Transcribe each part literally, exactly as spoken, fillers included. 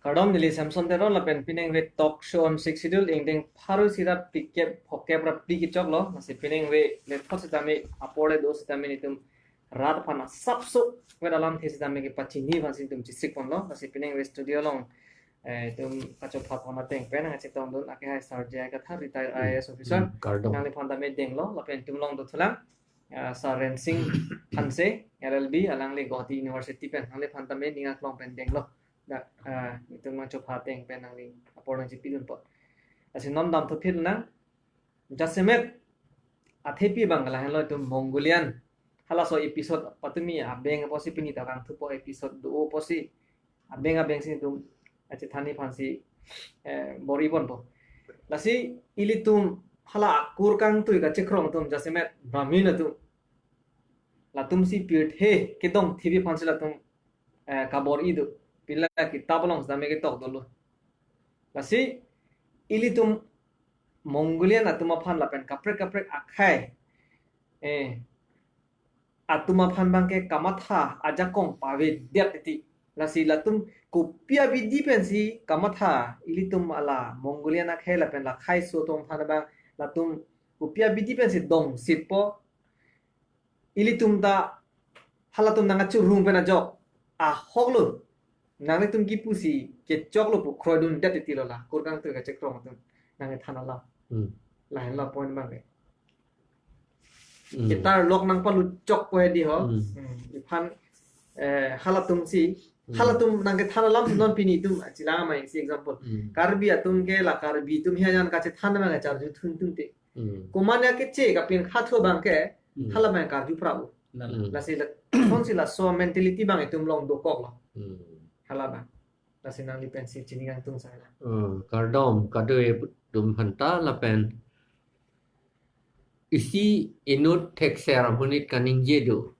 Kardom, neli Samson Teron lapen piningve talk show om Sixth Schedule ingdeng pharo isi ra phlikep phokep ra phli kechoklo. Lasi piningve le thot sitame apor le do sitame netum rat aphan asapso vet alamthe sitame kepachini aphansi netum chesik ponlo. Lasi piningve studio along, eh, netum kachopha pon ateng pen nangchetongdun ake hai Sir J I Kathar, retired I A S officer. Hmm, kardom. Nangliphan tame denglo, lapen netum along dothulang, ah, Sir Rensing Hanse, L L B, alangli Guwahati University pen, nangliphan tame ning aklong pen denglo. Dak, ah, netum nangchopha ateng pen nangli apor nangchepidun apot. Lasi non damthu phit nang, jasemet athepi abang lahenlo netum Mongolian. Halaso episode patumi abeng apotsi pini ta kangthupo, episode do apotsi abeng abengsi netum kachethanji aphansi, eh, bor-i ponpo. Lasi ilitum hala akur kangtui kachekrong atum jasemet Brahmin atum, latumsi pirthe kedongthivi aphansi latum, eh, kabor-i do. Pila kitap along sitame ketok dolo. Lasi ilitum Mongolian atum aphan lapen kaprek kaprek akhei, eh, atum aphan abangke kamatha ajakong pavedet titi. Lasi latum kopi abidi pensi kamatha, ilitum hala Mongolian akhei lapen la khei aso atum aphan abang latum kopi abidi pensi dongsitpo. Ilitum ta halatum nangkachorung pen ajok ahoklo. Nanglitum kipusi kechoklo pu kroidundet titilo la akur kangtui kachekrong atum nangkethan alam. Hmm. Lahenlo point abangke. Hmm. Ketar lok nangpalut chokpo hedi ho. Hmm. Hmm. Iphan, eh, halatumsi, hmm, halatum nangkethan alam non pini netum chilang amei si example. Hmm. Karbi atum ke la Karbi atum hi anyan kachethan abang kacharju thunthunthe. Hmm. Komat ya keche kapin khathu abangke, hmm, hala abang karju prabo. Nala. Hmm. Lasi la, sonsi laso mentality abang itum along dokoklo. Hmm. Hala abang. Lasi nangli pensi chini kangtung sala. Hmm, kardom, kadokave atum aphanta lapen isi inut thekser amonit kaningje do.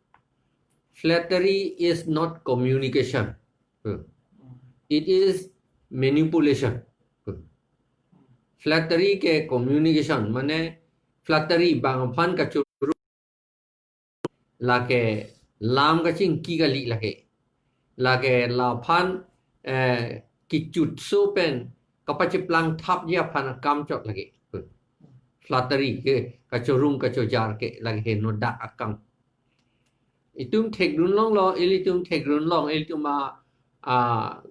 Flattery is not communication. Hmm. It is manipulation. Hmm. Flattery ke communication, mane flattery bang aphan kachoro lake lam kachingki kali lake. Lake laphan, eh, kechutso pen kapacheplang thapji aphan akam chot lake. Flattery ke kachorung kachojar ke lake henodak akam. Itum thekdun longlo, ilitum thekdun long, ilitum a, a,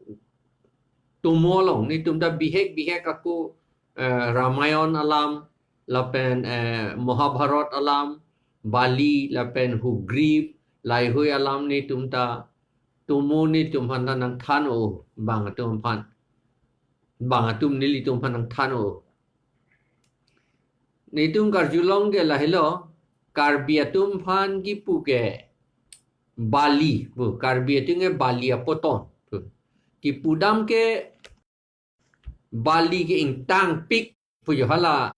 tomo along, netum ta bihek bihek ako, eh, Ramayan alam, lapen, eh, Mahabharat alam, Bali, lapen Hugriv, laheihui alam netum ta tomo netum aphanta nangthan-o, bang atum aphan. Bang atum nelitum aphan nangthan-o. Netum karjulong ke lahelo, Karbi atum aphan kipu ke bali, pu, Karbi atum ke bali apoton. Pu. Kipudam ke bali ke ingtangpik, pu jo hala.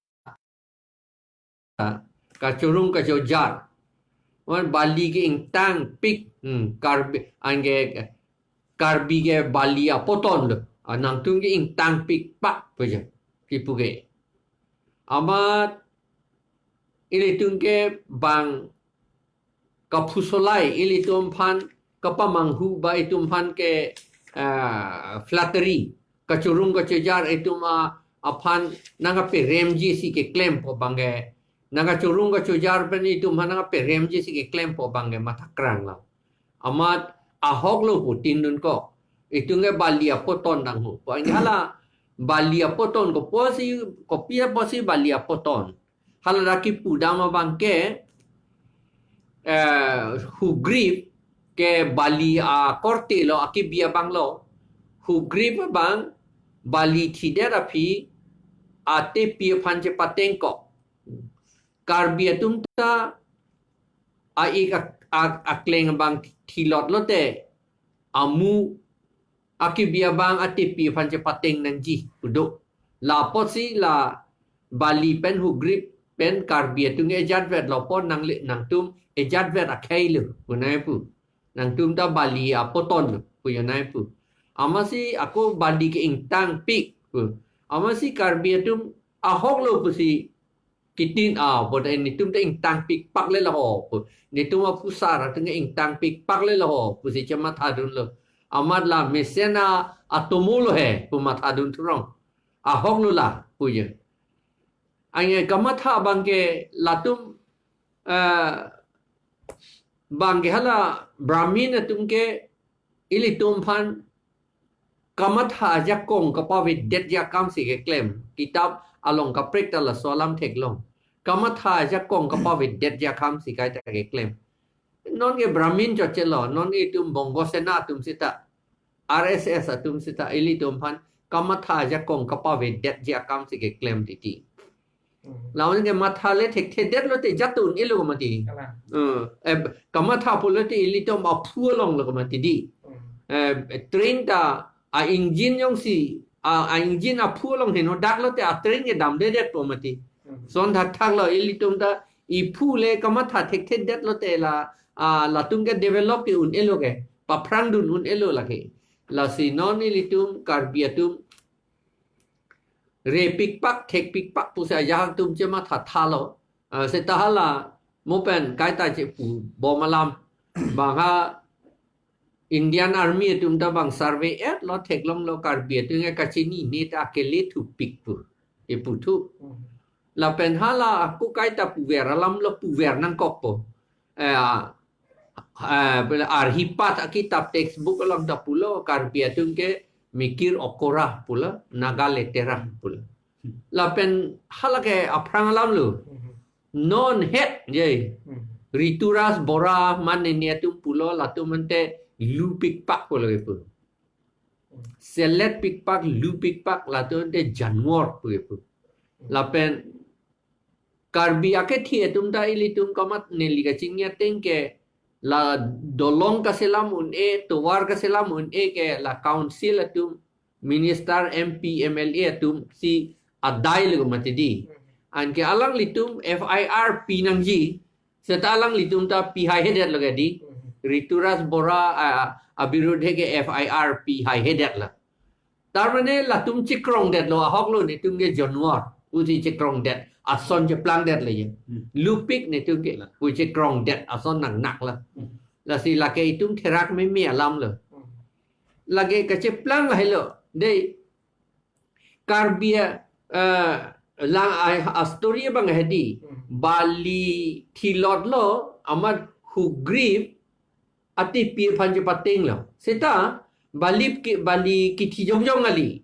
Kachorung kachojar. Wan bali ke ingtangpik, hmm, Karbi, anke Karbi ke bali apoton lo. Ah, nangtum ke ingtangpik pak, pu jo. Kipu ke. Amat ilitum ke bang kaphusolai ilitum aphan kapamanghu ba itum aphan ke, ah, flattery. Kachorung kachojar itum a, aphan nangkaperemji si keklempo abangke. Nangkachorung kachojar pen itum aphan nangkaperemji si keklempo abangke mathakrang lo. Amat ahoklo pu tindun ko. Itum ke bali apoton dang ho. Pu anke hala bali apoton kopusi, kopi apotsi bali apoton. Hala dak kipudam abangke, eh, Hugriv ke bali akorte lo, akebi abang lo. Hugriv abang bali thidet aphi atepi aphan chepateng ko. Karbi atum ta a-ik ak-, ak-, akleng abang thilot lote amu akebi abang atepi aphan chepateng nangji pu do. Lapotsi la bali pen Hugriv pen Karbi atum ke ejatvet lo pu nangle nangtum ejatvet akhei lo pu nai pu. Nangtum ta bali apoton lo pu jo nai pu. Amatsi ako bali ke ingtangpik pu. Amatsi Karbi atum ahoklo pusi kitin a, pu ta netum ta ingtangpik pak le laho pu. Netum aphusar atum ke ingtangpik pak le laho pusi chemathadun lo. Amat la mesen a atomo lo he pu mathadun thurong. Ahok lo la pu ye. Anke kamatha abang ke latum, eh, abang ke hala Brahmin atum ke ilitum aphan kamatha ajakong kapavedetji akam si keklem. Kitap along kaprek ta laso alam theklong. Kamatha ajakong kapavedetji akam si kaita keklem. Non ke Brahmin chotchelo, non itum Bongo Sena atum sita, R S S atum sita, ilitum aphan kamatha ajakong kapavedetji akam si keklem titi. Hmm. Lawen ke matha le thekthedet lote jat un-e lo mati. Kalang. Eh, eh, kamatha pulote ilitum aphu along lo mati di. Hmm. Eh, train ta a engine jongsi, a, a engine aphu along henodak lote a train ke damdedetpo mati. Hmm. Lason thakthak lo ilitum ta iphu le kamatha thekthedet lote la, a, latum ke develop ke un-e lo ke. Paphrangdun un-e lo lake. Lasi non ilitum Karbi atum repikpak, thekpikpak pusi ajahak atum chematha thalo. Ah, seta hala mo pen kaita chepubom alam. Bang ha Indian Army atum ta bang survey et lo theklong lo Karbi atum ke kachinine ta akele thupik pu. Eputhu. Hmm. Lapen hala ako kaita puver alam lo puver nangkokpo. Eh, ah, eh, pela arhipat akitap textbook along ta pulo Karbi atum ke mikir okora pulo, Naga letera pulo. Lapen hala ke aphrang alam lo. Mhm. Non het ye. Mhm. Rituraj Bora mane ne atum pulo latum ante lupikpak pulo ke pu. Mhm. Seletpikpak, lupikpak latum ante janwar pu ke pu. Mhm. Lapen Karbi akethi atum ta ilitum kamatne lika chingya tengke la dolong kaselam un-e, tovar kaselam un-e ke la council atum, minister, M P, M L A atum si adai lo mati di. Anke alanglitum F I R pi nangji, seta alanglitum ta pi haihedet lo ke di. Rituraj Bora, ah, abirudhe ke F I R pi haihedet lo. Tar mane latum chekrongdet lo ahok lo netum ke janwar. Usi chekrongdet ason cheplangdet le ye. Hmm. Lupik netum ke. Lah. Usi chekrongdet ason nangnak la. Hmm. Lasi lake itum therak meme alam lo. Hmm. Lake kacheplang helo. Dei Karbi, eh, lang ai a story abang hedi. Hmm. Bali thilot lo amat Hukgrif atepi aphan chepateng lo. Seta bali ke, bali kithi jongjong kali.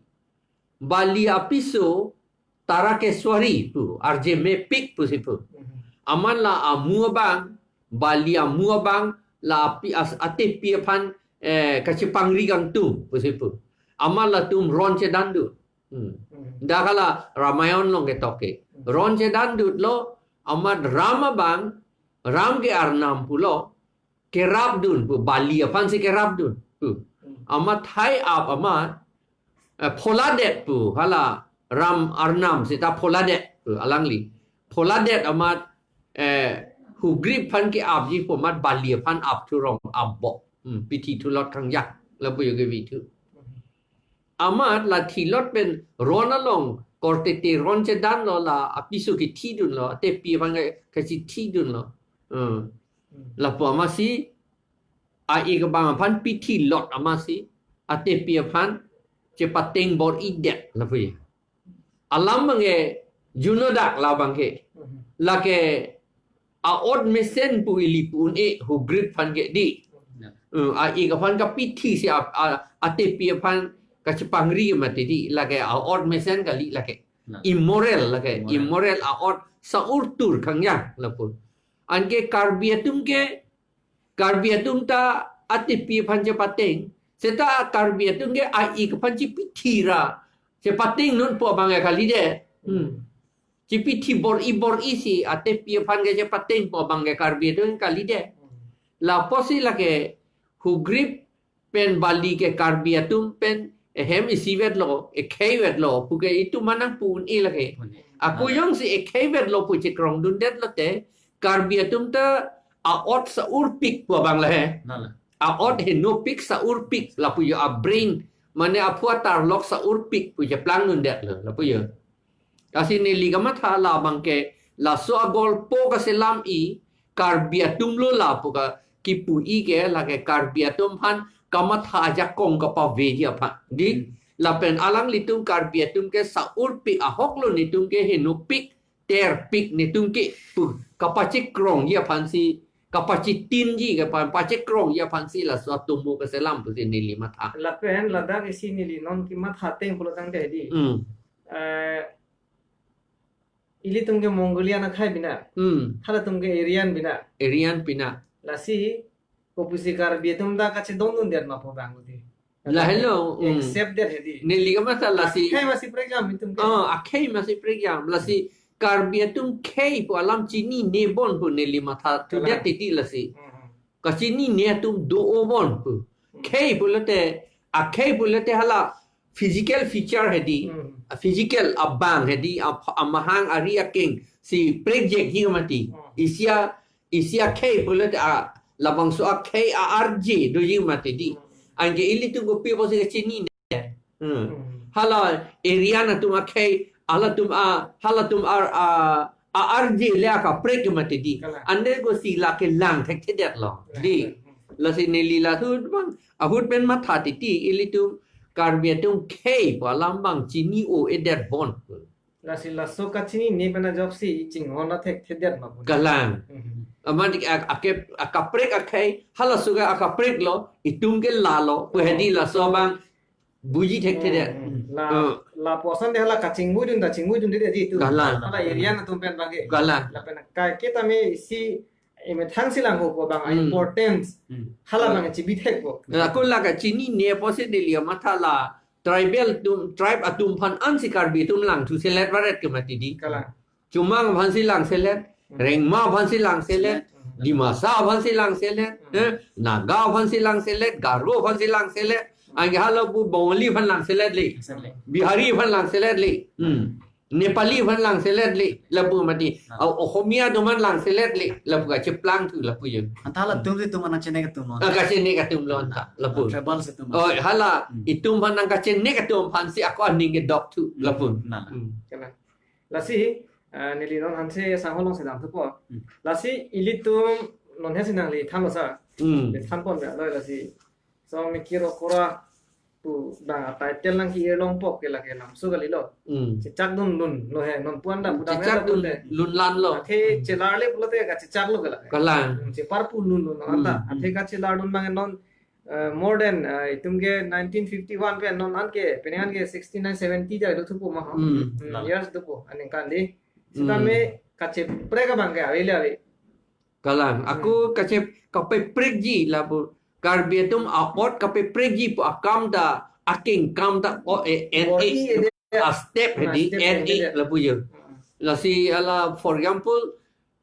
Bali apiso Tarakeswari pu, arje mepik pusi pu. Mhm. Amat la amu abang, bali amu abang, la api as atepi aphan, eh, kachepangri kangtung pusi pu. Amat latum ron chedan dut. Hmm. Mhm. Dak hala Ramayan along ketok ke. Mhm. Ron chedan dut lo, amat Ram abang, Ram ke arnam pulo, kerapdun pu, bali aphan si kerapdun pu. Hmm. Amat thai ap amat, eh, pholadet pu, hala Ram arnam seta pholadet pu, alangli. Pholadet amat, eh, Hukgrif aphan ke-apji pu amat bali aphan ap thurong apbo. Hmm, pithi thulot kangja, lapu yo ke vithu. Amat la thilot pen ron along, korte te ron chedan lo la, apiso kethidun lo, atepi aphan ke, kachethidun lo. Hmm. Hmm. Lapu amatsi, a-ik abang aphan pithi lot amatsi, atepi aphan chepateng bor-idet lapu ye. Alam abang ke junodak la abang ke. Mhm. Lake a-ot mesen pu ili pu un-e Hukgrif aphan ke di. Ya. Eh, a-ik aphan kapithi si a, a, atepi aphan kachepangri mati di. Lake a-ot mesen kali lake. Nah. Immoral lake. Immoral. Immoral a-ot saur tur kangja lapu. Anke Karbi atum ke, Karbi atum ta atepi aphan chepateng. Seta Karbi atum ke a-ik aphan chepithi ra chepateng nunpo abang ke kalidet. Hmm. Chepithi bor-i bor-i si atepi aphan ke chepatengpo abang ke Karbi atum kalidet. Lapusi lake Hukgrif pen bali ke Karbi atum pen ehem isivet lo, ekheivet lo, pu ke itum manang pu un-e lake. Un-e. Ako jongsi ekheivet lo pu chekrongdundet lote, Karbi atum ta a-ot saurpik pu abang lahe. Nala. A-ot henopik saurpik lapu yo a-brain. Mane aphu atarlok saurpik pu cheplangdundet lo, lapu yo. Lasi neli kamatha la abang ke, laso agolpo kaselam-i, Karbi atum lo lapu ka kipu-i ke, lake Karbi atum aphan kamatha ajakong kapaveji aphan. Di, Hmm. lapen alanglitum Karbi atum ke sa-urpik ahok lo netum ke henopik, terpik netum ke pu kapachekrongji aphansi, kapachetinji kapan, pachekrongji aphansi laso atomo keselam pusi neli matha. Lapen ladak isi neli non kematha ateng pulo tangte di. Hmm. Eh, ilitum ke Mongolian akhei bina. Hmm. Halatum ke Aryan bina. Aryan bina. Lasi, kopusi Karbi atum ta kachedondundet ma pu bang kuti. Lahelo, hmm. Accept det hedi. Neli kamatha lasi. Akhei masi prekjam itum ke. Ah, akhei masi prekjam. Lasi Karbi atum khei pu alam chinine bon pu neli mathathudet Kalang. titi lasi. Hmm, hmm. Kachinine atum do-o bon pu. Hmm. Khei pulote, akhei pulote hala physical feature hedi. Hmm. A physical abang hedi, a, amahang ari akeng si prekjekji mati. Hmm. Isi a, isi akhei pulote a, labangso akhei a-arje doji mati di. Hmm. Anke ilitum kopi apotsi kachinine. Hmm. Hmm. Hala Aryan atum akhei, halatum a, halatum ar, a, a-arje le akaprek mati di. Kalang. Ande kosi lake lang thekthedetlo. Kalang. Di. Hmm. Lasi neli la ahut bang, ahut pen matha titi ilitum Karbi atum khei pu alam bang chini-o-edet bon. Lasi laso kachinine pen ajoksi chinghon athekthedet ma pu. Kalang. Mhm. Amat a, ake, akaprek akhei, halaso ke akaprek lo, itum ke lalo, pu hedi laso bang buji thekthedet. Hmm, hmm. La, Hmm. lapuson de hala kachingmujun ta chingmujunde di tu. Kalang. Hala Aryan atum pen bang ke. Kalang. Lapen kai kitame isi emethang si lang ho ko bang Hmm. importance. Hmm. Hala bang chibithek ko. Ako la kachinine apotsi neli matha la tribal atum, tribe atum aphan ansi Karbi atum langthuselet varet ke mati di. Kalang. Chomang aphansi langselet, Hmm. Rengma aphansi langselet, Hmm. Dimasa aphansi langselet, Hmm. eh, Naga aphansi langselet, Garo aphansi langselet, anke hala pu Bengali aphan langselet le. Langselet. Bihari aphan langselet le. Hmm. Nepali aphan langselet le, lapu mati. Ah. Ah, Ohomia atum aphan langselet le, lapu kacheplangthu lapu jo. Anta halatum si itum nangchenek atum lo. Ah, kachenek atum lo anta, lapu. Tribal si itum. Oh, hala, Hmm. itum aphan nangkachenek atum aphansi ako aning kedok thu, Hmm. lapu. Nala. Hmm. Kalang. Lasi, ah, neli non Hanse Sangho alongsi damthupo. Hmm. Lasi ilitum non hesi nangli thanlo sa. Hmm. Neli thanpon be lo lasi. So mikir okora pu bang a-title nangki-irlongpo ke lake lamso kalilo. Hmm. Chechakdun lun lo he, non pu-an ta pu dam he Chechakdun lapu te. lun lan lo. Athe chelarle pulote kachechaklo ke lake. Kalang. Hmm, cheparpu lun lo non anta. Hmm, hmm. Athe kachelardun bang non, eh, more than, eh, itum ke nineteen fifty-one pen non anke, penang anke sixty-nine seventy ja do thupo ma ha. Hmm. Hmm, Kalang. years thupo, aningkan di. Sitame Hmm. kacheprek abang ke ave le ave. Kalang, ako Hmm. kache kapeprekji lapu. Karbi atum a-ot kapeprekji pu akam ta, akeng kam ta, o, eh, en, Bor-i eh, ede. a-step Nah, hedi, step en, hedi eh, dia. lapu jo. Hmm. Lasi hala, for example,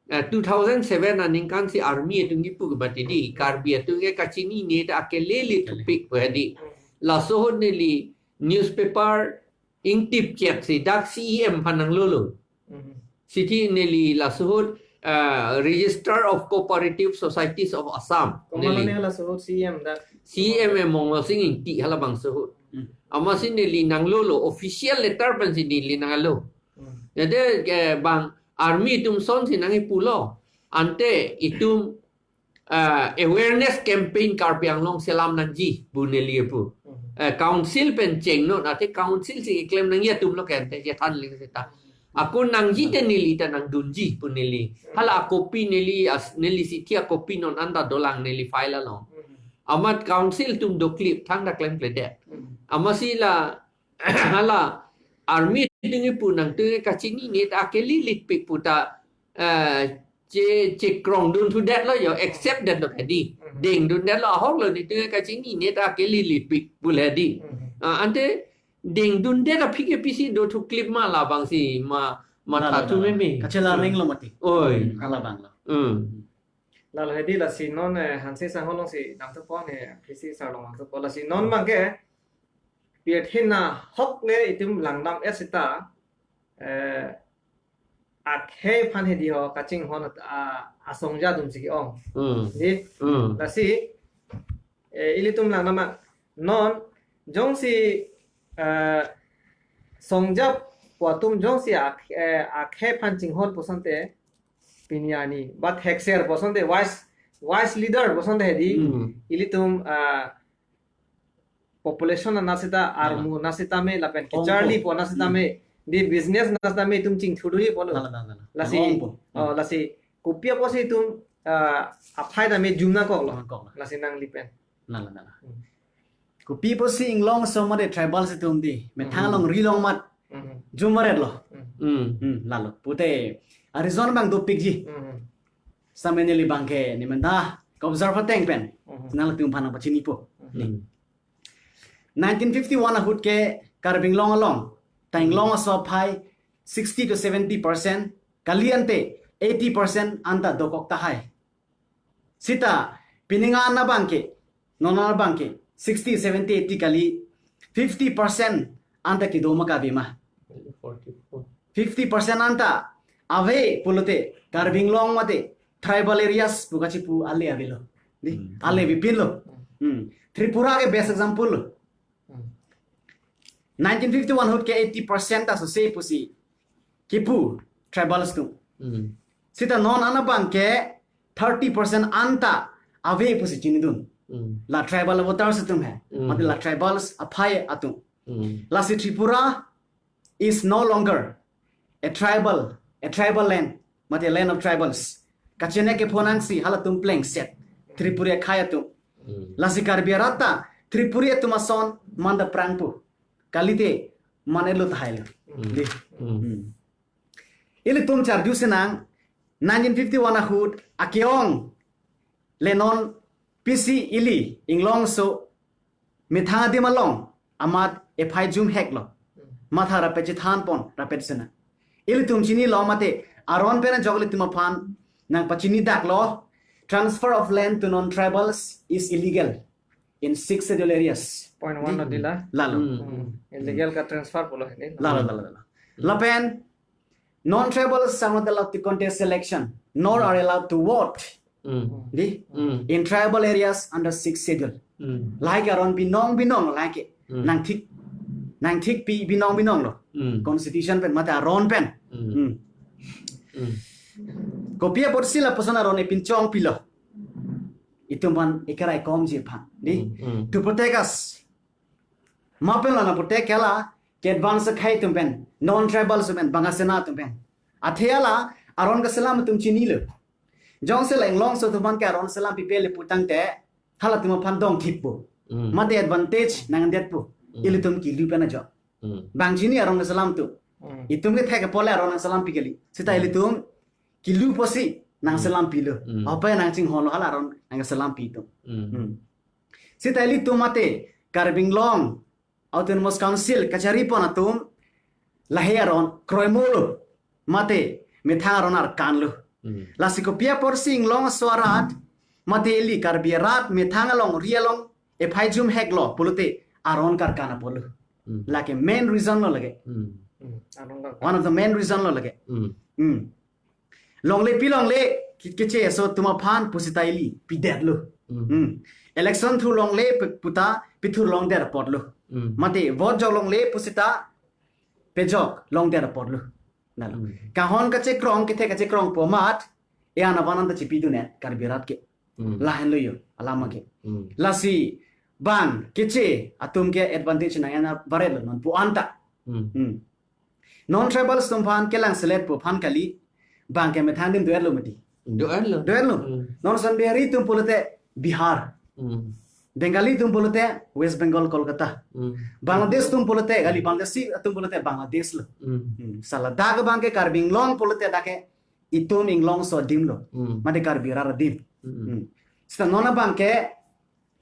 eh, two thousand seven aningkan si army atum kipu ke mati di, Hmm. Karbi atum ke kachinine ta akele le Kele. thupik pu hedi. Hmm. Laso ahut neli newspaper ingtip chet si dak C E M aphan nanglolo. Mhm. Siti neli laso ahut, ah, Registrar of Cooperative Societies of Assam. Komatlo Neli. ne laso ahut C E M dak? C E M e Mongal Sing Ingti halabangso ahut. Hmm. Amatsi neli nanglolo, official letter pensi neli nanglo. Hmm. Jadi, eh, bang army atum asonsi nangkipulo. Ante itum ah, awareness campaign Karbi Anglong selam nangji pu neli pu. Mhm. Eh, council pen chengnon, athe council si keklem nangji atum lo ke ante chethan ling seta. Ako nangji te neli ta nangdunji pu neli. Hala a-copy neli as, neli sithi a-copy non anta dolang neli file along. Mhm. Amat council atum doklip thangta klemkledet. Mhm. Amatsi la hala army atum kipu nangtum kachinine ta akele lipik pu ta, eh, che, chekrongdun thudetlo jo, accept detlo hedi. Mhm. Dengdundetlo ahok lo netum kachinine ta akele lipik pu le di. Mhm. Ah, ante dengdundet aphi ke pisi do thuklip ma labangsi ma, ma Lalo, thathu lalo. meme. Kachelareng lo mati. Oi. Hmm, halabang lo. Hmm. Lalo hedi lasi non, eh, Hanse Sangho alongsi damthupo ne, P C sir along damthupo. Lasi non abang ke, pirthe nahok le itum langdam-et seta, eh, akhei aphan hedi ho kachinghon at-, a, asongja atum si ke-ong. Hmm. Di? Hmm. Lasi, eh, ilitum langdam ma non, jongsi, eh, songja pu atum jongsi ak-, eh, akhei aphan chinghon pu asonte, pini arni, but hekser pu asonte, wise, wise leader pu asonte hedi, Hmm. ilitum, ah, population na seta, armu na seta me, lapen kecharli po na seta me, di business na seta me itum chingthurduji po lo. Lalo, lalo, lalo. Lasi, oh, lasi kopi apotsi itum, ah, aphai tame jum nangkok lo. Nangkok lo. Lasi nangli pen. Lalo, lalo. Hmm. Kopi apotsi inglongso mate tribals atum di methang along ri along mat jum varet lo. Hmm. Hmm, lalo. Pute a-reason abang dopikji. Hmm. Seta neli abangke ne menta ka-observe ateng pen. Hmm. Nangtum aphan nangpachinipo. Hmm. Nineteen fifty-one ahut ke Karbi Anglong along ta inglongso aphai sixty to seventy percent, kali ante eighty percent anta dokok tahai. Seta pining an abangke, non an abangke sixty, seventy, eighty kali, fifty percent anta kedo ma kave ma? Forty-four. Fifty percent anta ave pulote Karbi Anglong mate tribal areas pu kachipu ale avelo. Di, hmm, ale avepinlo. Hmm. Tripura ke best example lo. Hmm. Nineteen fifty-one ahut ke eighty percent ta sose pusi kipu tribals atum. Hmm. Seta non an abangke thirty percent anta ave pusi chinidun. Hmm. La tribal voters atum he. Hmm. Mate la tribals aphai atum. Hmm. Lasi Tripura is no longer a tribal, a tribal land, mate land of tribals. Kachene ke phonangsi halatum plengset Tripuri akhei atum. Hmm. Lasi Karbi arat ta Tripuri atum ason manda prangpo. Kalite man-etlo tahai lo. Hmm. Di. Hmm. Hmm. Ilitum charju sinang nineteen fifty-one ahut akeong le non pisi ili inglongso methang adim along amat ephai jumhek lo. Matha rapet chethan pon rapet sena. Ilitum chinilo mate aron pen ajok ilitum aphan nangpachini dak lo. Transfer of land to non-tribals is illegal in six schedule areas. Point one lo di la. Lalo. Hmm. Hmm. Illegal ka transfer pulo hini. Lalo, lalo, lalo. Lapen non-tribals are not allowed to contest election, nor are allowed to vote. Hmm. Di? Hmm. In tribal areas under sixth schedule. Hmm. Lahai ke aron binong binong lahai ke. Hmm. Nangthik, nangthik pi binong binong lo. Hmm. Constitution pen mate aron pen. Hmm. Hmm. Hmm. Kopi apotsi lapuson aron epinchong pilo? Itum aphan ekerai komji aphan. Di? Hmm. Hmm. To protect us. Ma pen la nang protect ke la ke-advance akhei atum pen, non-tribal atum pen, bang asena atum pen. Athe la aron kaselam atum chinilo. Jongsi la inglongso atum aphan ke aron selam pipe le putangte halatum aphan dongthippo. Hmm. Mate advantage nangdetpo. Hmm. Ilitum kilu pen ajok. Hmm. Bang chini aron kaselam atum. Hmm. Itum kethek apot le aron nangselam pi kali. Seta ilitum kilu apotsi nangselam pilo. Hmm. Apa nangchinghonlo hala aron nangselam pi atum. Hmm. Hmm. Seta ilitum mate Karbi Anglong Autonomous Council kachari pon atum lahai aron kroimolo mate methang aron arkanlo. Hmm. Lasi kopi apotsi inglongso arat mate ili Karbi arat methang along ri along ephai jumhek lo pulote aron karkan apotlo. Hmm. Lake main reason lo lake. Hmm. Hmm. Aron karkan. One of the main reason lo lake. Hmm. Hmm. Longle pi longle ki-, keche aso atum aphan pusita ili pidetlo. Hmm. Hmm. Election thur longle pu-, puta pithur longdet apotlo. Hmm. Mate vote jok longle pusita pejok longdet apotlo. Lalo. Hmm. Kahon kachekrong, kethe kachekrong po amat, e-an avan anta chipidun-et Karbi arat ke. Hmm. Lahenlo yo, alama ke. Hmm. Lasi bang keche atum ke advantage nang-en varetlo non pu anta. Hmm. Hmm. Non-tribals atum aphan kelang selet po aphan kali, bang ke methang adim do-etlo mati. Do-etlo. Do-etlo. Hmm. Non Sanbihari atum pulote Bihar. Hmm. Bengali atum pulote West Bengal, Kolkata. Hmm. Bangladesh atum pulote, kali Bangladeshi atum pulote Bangladesh lo. Hmm. Hmm. Sala dak abang ke Karbi Anglong pulote dak ke itum inglongso adim lo. Hmm. Mate Karbi arat adim. Hmm. Hmm. Seta non abang ke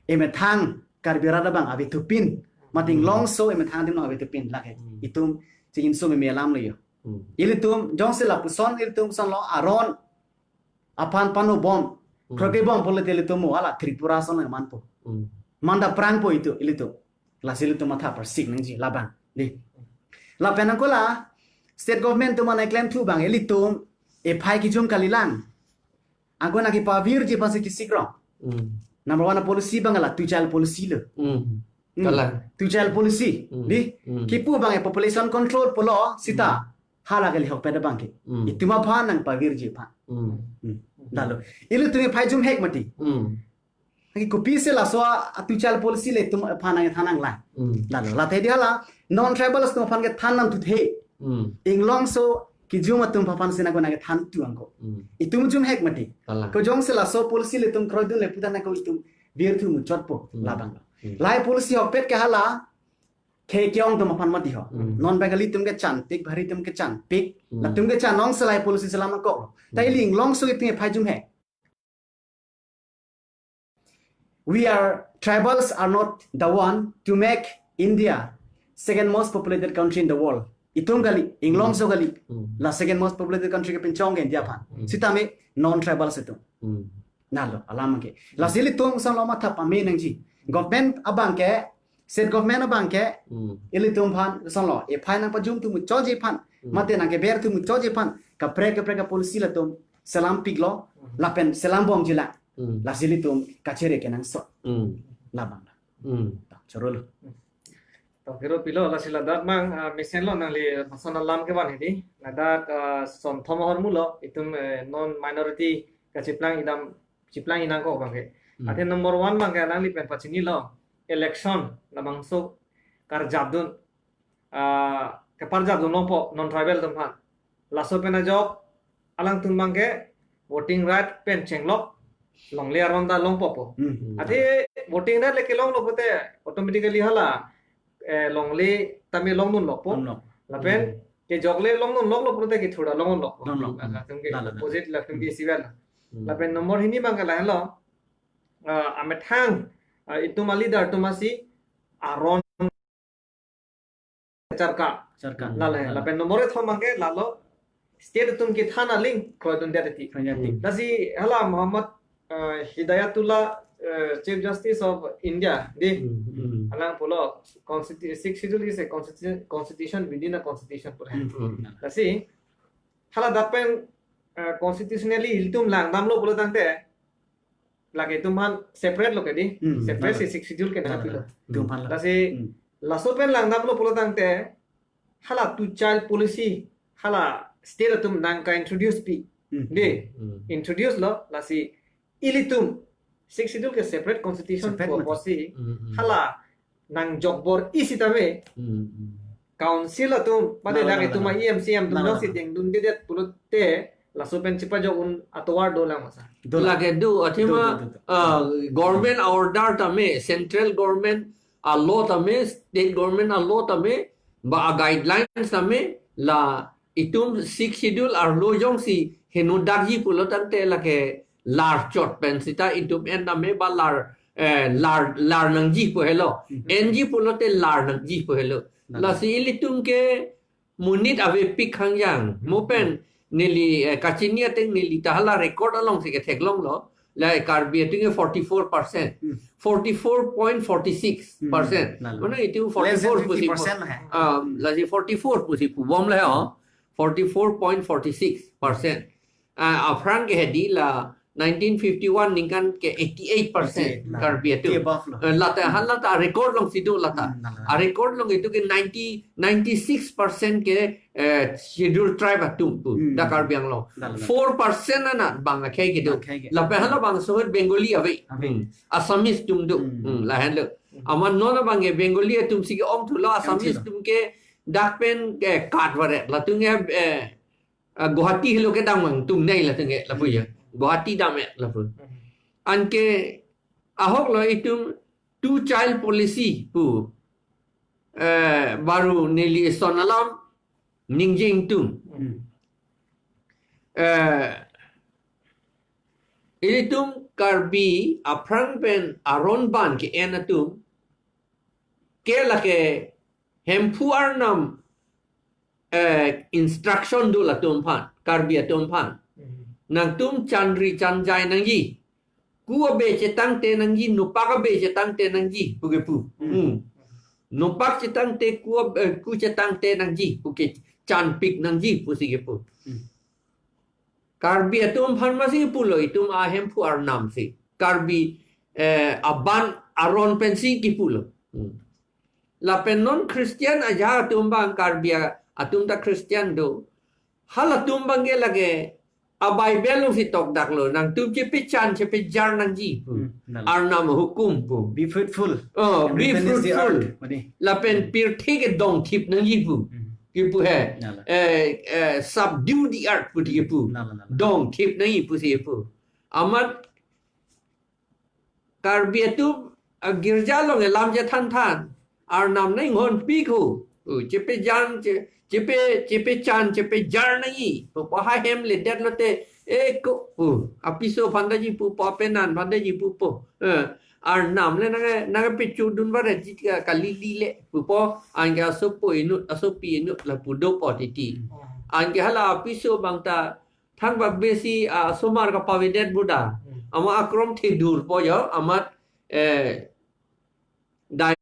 emethang Karbi arat abang ave thupin. Mate inglongso emethang adim lo ave thupin lake. Hmm. Itum chingjinso meme alam lo yo. Hmm. Ilitum jongsi lapuson ilitum son lo aron aphan pano bom. Hmm. Kroke bom pulote ilitum mo hala Tripura son manpo. Hmm. Manda prangpo itum ilitum. Lasi ilitum matha parsik nangji labang. Di. Lapen angkola state government atum mane klem thu abang ilitum ephai kijum kalilang. Angko nangkepavirji aphansi kisikrong. Hmm. Number one policy abang la two child policy lo. Hmm. Hmm. Kalang. Two child policy. Hmm. Di. Hmm. Kipu abang e population control pulo seta. Hmm. Hala kali hokpet abang ke. Hmm. Itum aphan nangpavirji aphan. Hmm. Hmm. Lalo. Ilitum ephai jumhek mati. Hmm. Aki kopisi laso a two child policy ilitum aphan nangthan nanglang. Hmm. Lalo, lata hedi hala non-tribals atum aphan kethan nangtuthe. Hmm. Inglongso kijum atum aphan si nangko nangkethan tu angko. Hmm. Itum jumhek mati. Kalang. Ko jongsi laso policy ilitum kroidunle puta nangko itum birthu muchotpo. Hmm. Labang. Hmm. Lahai policy ahokpet ke hala Khei Khiung atum aphan mati ho. Hmm. Non-Bengali atum kechanpik, Bihari atum kechanpik. Hmm. Latum kechan nong si lahai policy selam angko. Ta Hmm. ili inglongso itum ephai jumhek. We are, tribals are not the one to make India second most populated country in the world. Itum kali, inglongso kali. Hmm. La second most populated country kepinchong ke India aphan. Hmm. Sitame non-tribals atum. Hmm. Lalo, alam ke. Lasi ilitum kosonlo matha pame nangji. Government abang ke, state government abang ke, Hmm. ilitum aphan kosonlo ephai nangpajumthu muchotji aphan. Hmm. Mate nangkebirthu muchotji aphan. Kaprek kaprek a policy latum selampiklo, Hmm. lapen selambomjilang. Hmm. Lasi ilitum kachere kenangsot. Hmm. Labang. Hmm. Ta, chorolo. To, kero pilo, lasi ladak mang, ah, mesenlo nangli lason alam kevan hedi. Ladak, ah, son thom ahormulo, itum, eh, non-minority kachiplang idam, chiplang inangkok abang ke. Hmm. Athe number one abang ke nangli pen pachinilo, election labangso karjapdun, ah, keparjapdun longpo non-tribal atum aphan. Laso pen ajok alangtum abang ke voting right pen chenglok longle aron ta longpo po. Hmm. Athe voting right le kelonglo pote automatically hala, eh, longle tame longdunlokpo. Longlo. Lapen Hmm. kejokle longdunloklo pote kethur ta longdunlokpo. Longlo. Ah, latum ke Lalo, lalo. opposite latum ke Hmm. isivel. Hmm. Lapen number hini abang ke lahenlo, ah, amethang, ah, itum a leader atum asi aron charka. Charka. Lale, Lalo. lapen number kethom abang ke lalo state atum kethan aling kroidundet ati. Kroidundet ati. Hmm. Lasi hala Muhammad, eh, Hidayatullah, eh, Chief Justice of India, di. Hmm, hmm. Alang pulo, constitu-, Sixth Schedule is a constitu-, constitution within a constitution pu. Hmm, hmm. Lasi hala dak pen, eh, constitutionally ilitum langdamlo pulo tangte, lake itum aphan separate lo ke di. Hmm, Separate lalo. si Sixth Schedule ke Lalo, nangpilo. lalo. Itum aphan lo. Lasi Hmm. laso pen langdamlo pulo tangte, hala two child policy, hala state atum nangka-introduce pi. Hmm. Di, Hmm. introduce lo, lasi ilitum Sixth Schedule ke separate constitution Separate ko mati. apotsi, Hmm, hmm. hala nangjokbor-i sitame, Hmm, hmm. council atum, mate Lalo, dak lalo, itum lalo. a E M C M atum Lalo, nang si lalo. dengdundedet pulote, laso pen chepajok-un atovar dolang masa. Dolang. Lake do, athema, Do, do, do, do. ah, government order tame, central government a law tame, state government a law tame, ba a guidelines tame, la itum Sixth Schedule arlo jongsi henodakji pulo tangte lake lar chot pen sita itum en tame ba lar, eh, lar, lar nangji pu helo. Mhm. Enji pulote lar nangji pu helo. Nang. Lasi ilitum ke monit avepik hangjang. Mo pen neli, eh, kachini ateng neli ta hala record alongsi ketheklonglo. La Karbi atum ke forty-four percent. Hmm. Forty-four point forty-six percent. Hmm, lalo. Mane itum Less than forty-four pusi pu-, fifty percent lah. ah, lasi forty-four pusi pubom le ho. Forty-four point forty-six percent. Ah, aphrang ke hedi la nineteen fifty-one ningkan ke eighty-eight percent Eighty-eight lah. Karbi atum. Eighty above lo. Eh, lata, hala ta record alongsi do lata. Hmm, lalo. A record along itum ke ninety, ninety-six percent ke, eh, Scheduled Tribe atum pu, Hmm. dak Karbi Anglong. Lalo, lalo. Four percent anat bang akhei kedo. Akhei ke. Lapen hala bangso ahut Bengali ave. Ave. Hmm. Assamese atum do. Hmm. Hmm, lahenlo. Hmm. Amat non abang ke Bengali atum si ke-ongthulo, Assamese Ongthulo. atum ke dak pen ke kat varet. Latum ke, eh, ah, Guwahati helo kedam vangtung nei latum ke lapu ya. Hmm. Guwahati dam ya lapu. Hmm. Anke ahok lo itum two child policy pu, eh, baru neli son alam ningje ingtung. Hmm. Eh, ilitum Karbi aphrang pen aron ban ke-en atum ke lake Hemphu Arnam, eh, instruction do latum aphan, Karbi atum aphan. Hmm. Nangtum chanri chanjai nangji. Ku abe chetangte nangji, nopak abe chetangte nangji, pu kepu. Hmm. Hmm. Nopak chetangte ku ab-, eh, ku chetangte nangji, pu kechanpik nangji, pusi kepu. Hmm. Karbi atum aphan masi pulo, itum a Hemphu Arnam si. Karbi, eh, aban aron pensi kipulo. Hmm. Lapen non Christian aja atum abang Karbi a-, atum ta Christian do. Halatum abang ke lake a Bible alongsi tokdaklo, nangtum chepechan chepejar nangji pu. Hmm, nang. Arnam ahukum pu. Be fruitful. Oh, and be replenish the fruitful. Earth. Mane. Lapen pirthe ke dongthip nangji pu. Hmm. Kipu he. Nang. Eh, eh, subdue the earth pu kipu. Nang, nang, nang. Dongthip nangji pusi pu. Amat Karbi atum, ah, girja along elam chethan than. Arnam nang inghonpik ho. Oh, chepejan, che-, chepe, chepechan, chepejar nangji. Pu pu ha hem ledet lote, eh, ko, oh, apiso aphan ta jipupo, apenan aphan ta jipupo. Eh, Arnam le nang, nangpechudun varet ji ka, kali le, pupo, anke asopo inut, asopi inut lapu dopo titi. Hmm. Anke hala apiso abang ta, thang ba besi, ah, asomar kapavedet buda. Hmm. Amat akrom thedurpo jo, amat, eh, dai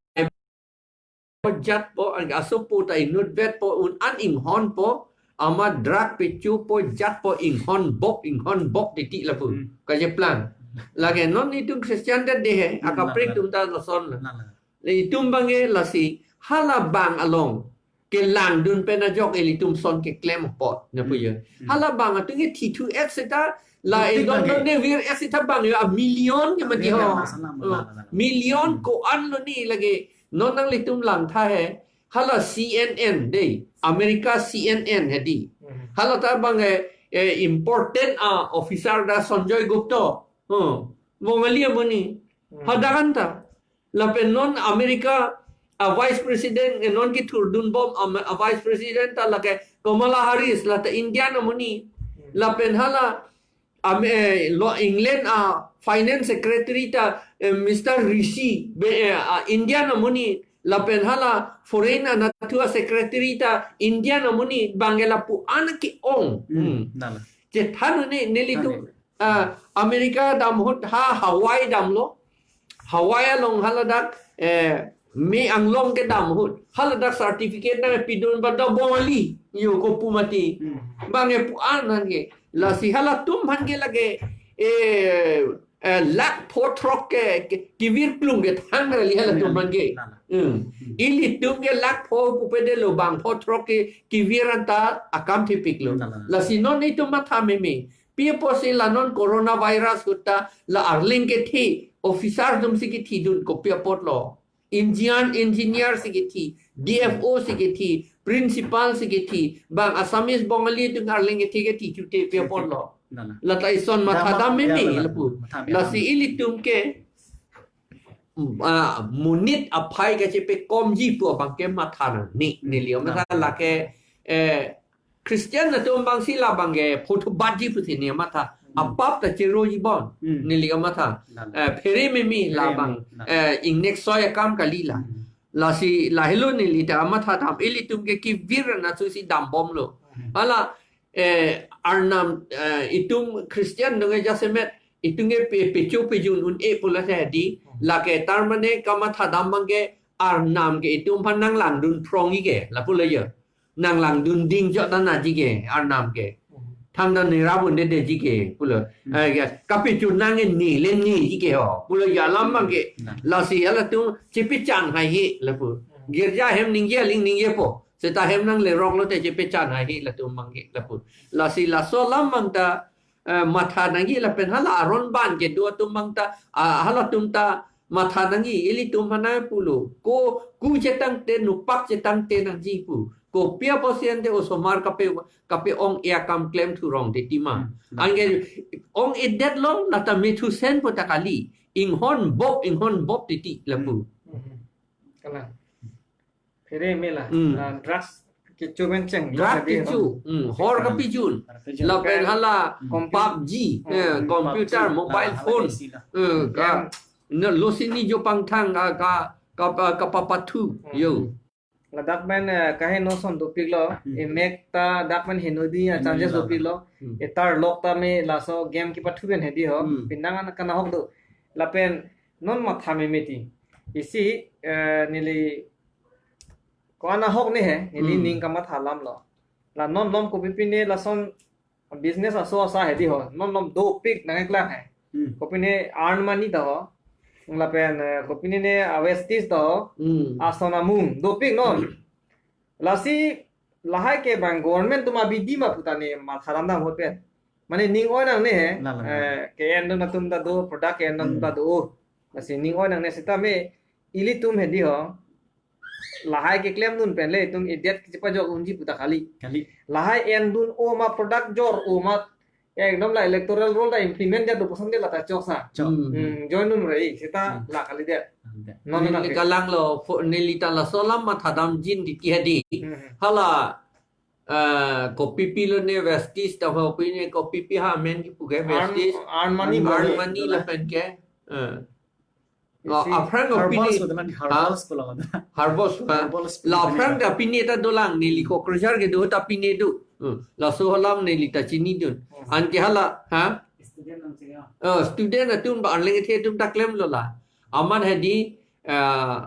jatpo, anke asopo ta inutvetpo, un an inghonpo, amat drug pechupo, jatpo, inghonbok, inghonbok titi lapu. Hmm. Kacheplang. Lake non itum Christian det dei he, hmm, akaprek, nang, nang, atum ta lason la. Nang, nang. Le itum abang ke lasi, hala abang along kelangdun pen ajok ilitum ason keklem apot, na pu, hmm, jo. Hmm. Hala abang atum ke thithu et seta, la, betik edon abang ke, don de vir et seta abang jo, a million ke mati, million ho. Ke masa nama, oh, la, la, la. Million, hmm, ko-an lo ni lake, non nanglitum langtha he, hala C N N dei, America C N N hedi. Hmm. Hala ta abang ke, eh, important a officer ta Sanjay Gupta. Hmm. Bongali amonit. Hmm. Hadak an ta. Lapen non America a Vice President, eh, non kethurdunbom, am-, a Vice President ta lake Kamala Harris, la ta Indian amonit. Hmm. Lapen hala, am, eh, lo England a Finance Secretary ta, eh, Mister Rishi, be, eh, a Indian amonit. Lapen hala Foreign anatthu a Secretary ta Indian amonit, abang ke lapu an ke-ong. Hmm. Hmm. Nala. Chethan ne, nelitum, nala, ah, America dam ahut ha Hawaii damlo. Hawaii along haladak, eh, me anglong kedam ahut. Haladak certificate nangpidun pada Bongali. Jo, kopu mati. Hmm. Abang ke pu an aphan ke. Lasi halatum aphan ke lake, eh, eh, lakh pho throk ke, ke, kevir klung ke thang kali halatum aphan ke. Nala. Hmm. Hmm. Ilitum ke lakh pho pupedetlo, bang pho throk ke kevir anta akam thepiklo. Nala. Lasi non itum matha meme. Pi apotsi la non coronavirus ahut ta la arleng kethe, officer atum si kethidun, kopi apotlo. Engineer, engineer si kethi, D F O si kethi, principal si kethi, bang Assamese Bongali atum arleng kethe kethe chute pi apotlo. Nala. La ta ison matha dam, dam meme, ya, lapu. Matha meme. Lasi ilitum ke, ah, monit aphai kachepekomji pu abang ke matha nang. Ne, neli amatha, nang, lake, eh, Christian atum abang si la abang ke photobatji pusi ne amatha. Hmm. Apap ta cheroji bon. Hmm. Neli amatha. Nang. Eh, phere meme la, phere abang, meme, nang, eh, ingnek soi akam kali la. Hmm. Lasi lahelo neli ta amatha dam, ilitum ke kevir anatthu si dambomlo. Hmm. Hala, eh, Arnam, eh, itum Christian atum ke jasemet, itum ke pe-, pecho pejun un-e pu lasi hedi. Hmm. Lake tar mane kamatha dam abang ke Arnam ke itum aphan nanglangdun phrongji ke, lapulo jo. Nanglangdun ding jok ta naji ke, Arnam ke. Hmm. Thangta nerap un-edetji ke, pulo. Hmm. Eh, ya, kapechun nang ne le neji ke ho, pulo jo alam abang ke. Hmm. Lasi halatum chepechan haihe lapu. Hmm. Girja ahem ningje aling ningjepo. Seta hem nanglerok lote chepechan haihe latum abang ke lapu. Lasi laso alam abang ta, eh, matha nangji lapen hala aron ban kedo atum abang ta, ah, halatum ta matha nangji, ilitum aphan pulo. Ko, ku chetangte, nupak chetangte nangji pu. Kopi apotsi ante osomar kape, kape-ong-e akam klemthu rong titi ma. Hmm. Anke ong-edetlo, la ta methusen pu ta kali. Inghonbok, inghonbok titi lapu. Hmm. Kalang. Phere mela. Hmm. Ah, drugs kecho pen cheng. Drug, tapi kecho. Hmm. Hor kapejun. Hor kapejun. Lapen hala, hmm, PUBG, hmm, eh, computer, PUBG, mobile phone. Hala, hala, hala. Eh, ka, game. Na losi ni jo pangthang ka, ka, ka, kapapathu. Hmm. Jo. Ladak pen, eh, kaheno ason dopiklo. Hmm. Emek ta dak pen heno di ya, heno di chances lo, dopiklo. Hmm. Etar lok ta me laso game kepathu pen hedi ho. Hmm. Pinang an kanahok do. Lapen non matha meme ti. Isi, eh, neli ko-an ahok ne he, neli, hmm, ning kamatha alamlo. La non malom kopi pine lason business aso asa hedi ho. Non malom dopik nangkeklang he. Hmm. Kopine earn money ta ho. Lapen, eh, kopine ne a vestige ta ho. Hmm. Ason amung dopik non. Lasi lahai ke bang government atum abidi ma pu ta ne matha dam dam ahut pen. Mane ning oi nangne he. La, la, la. Eh, ke-endun atum ta do, product ke-endun atum ta do. Lasi ning oi nangne sitame ilitum hedi ho. Lahai keklemdun pen le itum idet kachepajok unji puta kali. Kali. Lahai endun-o ma product jor-o ma ekdom la electoral roll ta implement det do puson ke lata choksa. Chok. Hmm, join dun re seta la kalidet. Kalidet. Non neli na ke. Kalang lo, fo-, neli ta laso alam mathadamjin titi hedi. Hmm. Hala, eh, kopipi lo ne Westies ta ho pi ne kopipi ha men kipu ke Earn, Westies. Earn money. Earn money lapen ke. Eh. Isi. Aphrang ke herbals pini, betul kan, herbals pulang ada. Herbals, ha? Herbals pini. La aphrang ke pini ta dolang, neli Kokrajhar kedo ta pini do. Hmm. Laso alam neli ta chinidun. Hmm. Anke hala, ha? Student nang chinga. Oh, student atum ba arleng the atum ta klemlo la. Amat hedi, eh,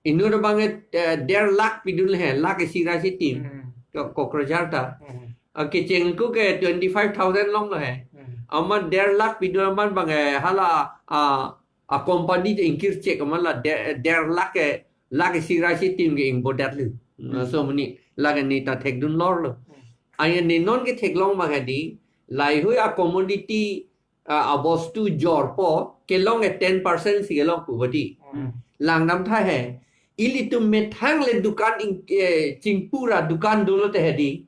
inut abang, eh, der lakh pidun he, lakh isi ra isi tim. Hmm. Ko-, Kokrajhar ta. Hmm. Ah, kecheng ko ke twenty five thousand longlo he. Hmm. Amat der lakh pidun amat abang, eh, hala, ah, a company te ingkir chek amat la der, der lakh ke, lakh isi ra isi tim ke ingbodat lu. Hmm. Laso mani, lake ne ta thekdun lorlo. Hmm. Aya ne non ketheklong abang hedi, lahai hui a commodity, ah, abostu jorpo, kelong ke ten percent si kelong pu badi. Hmm. Langdam tha he, ilitum methang le dukan ing, eh, chingpu ra dukan dolo te hedi.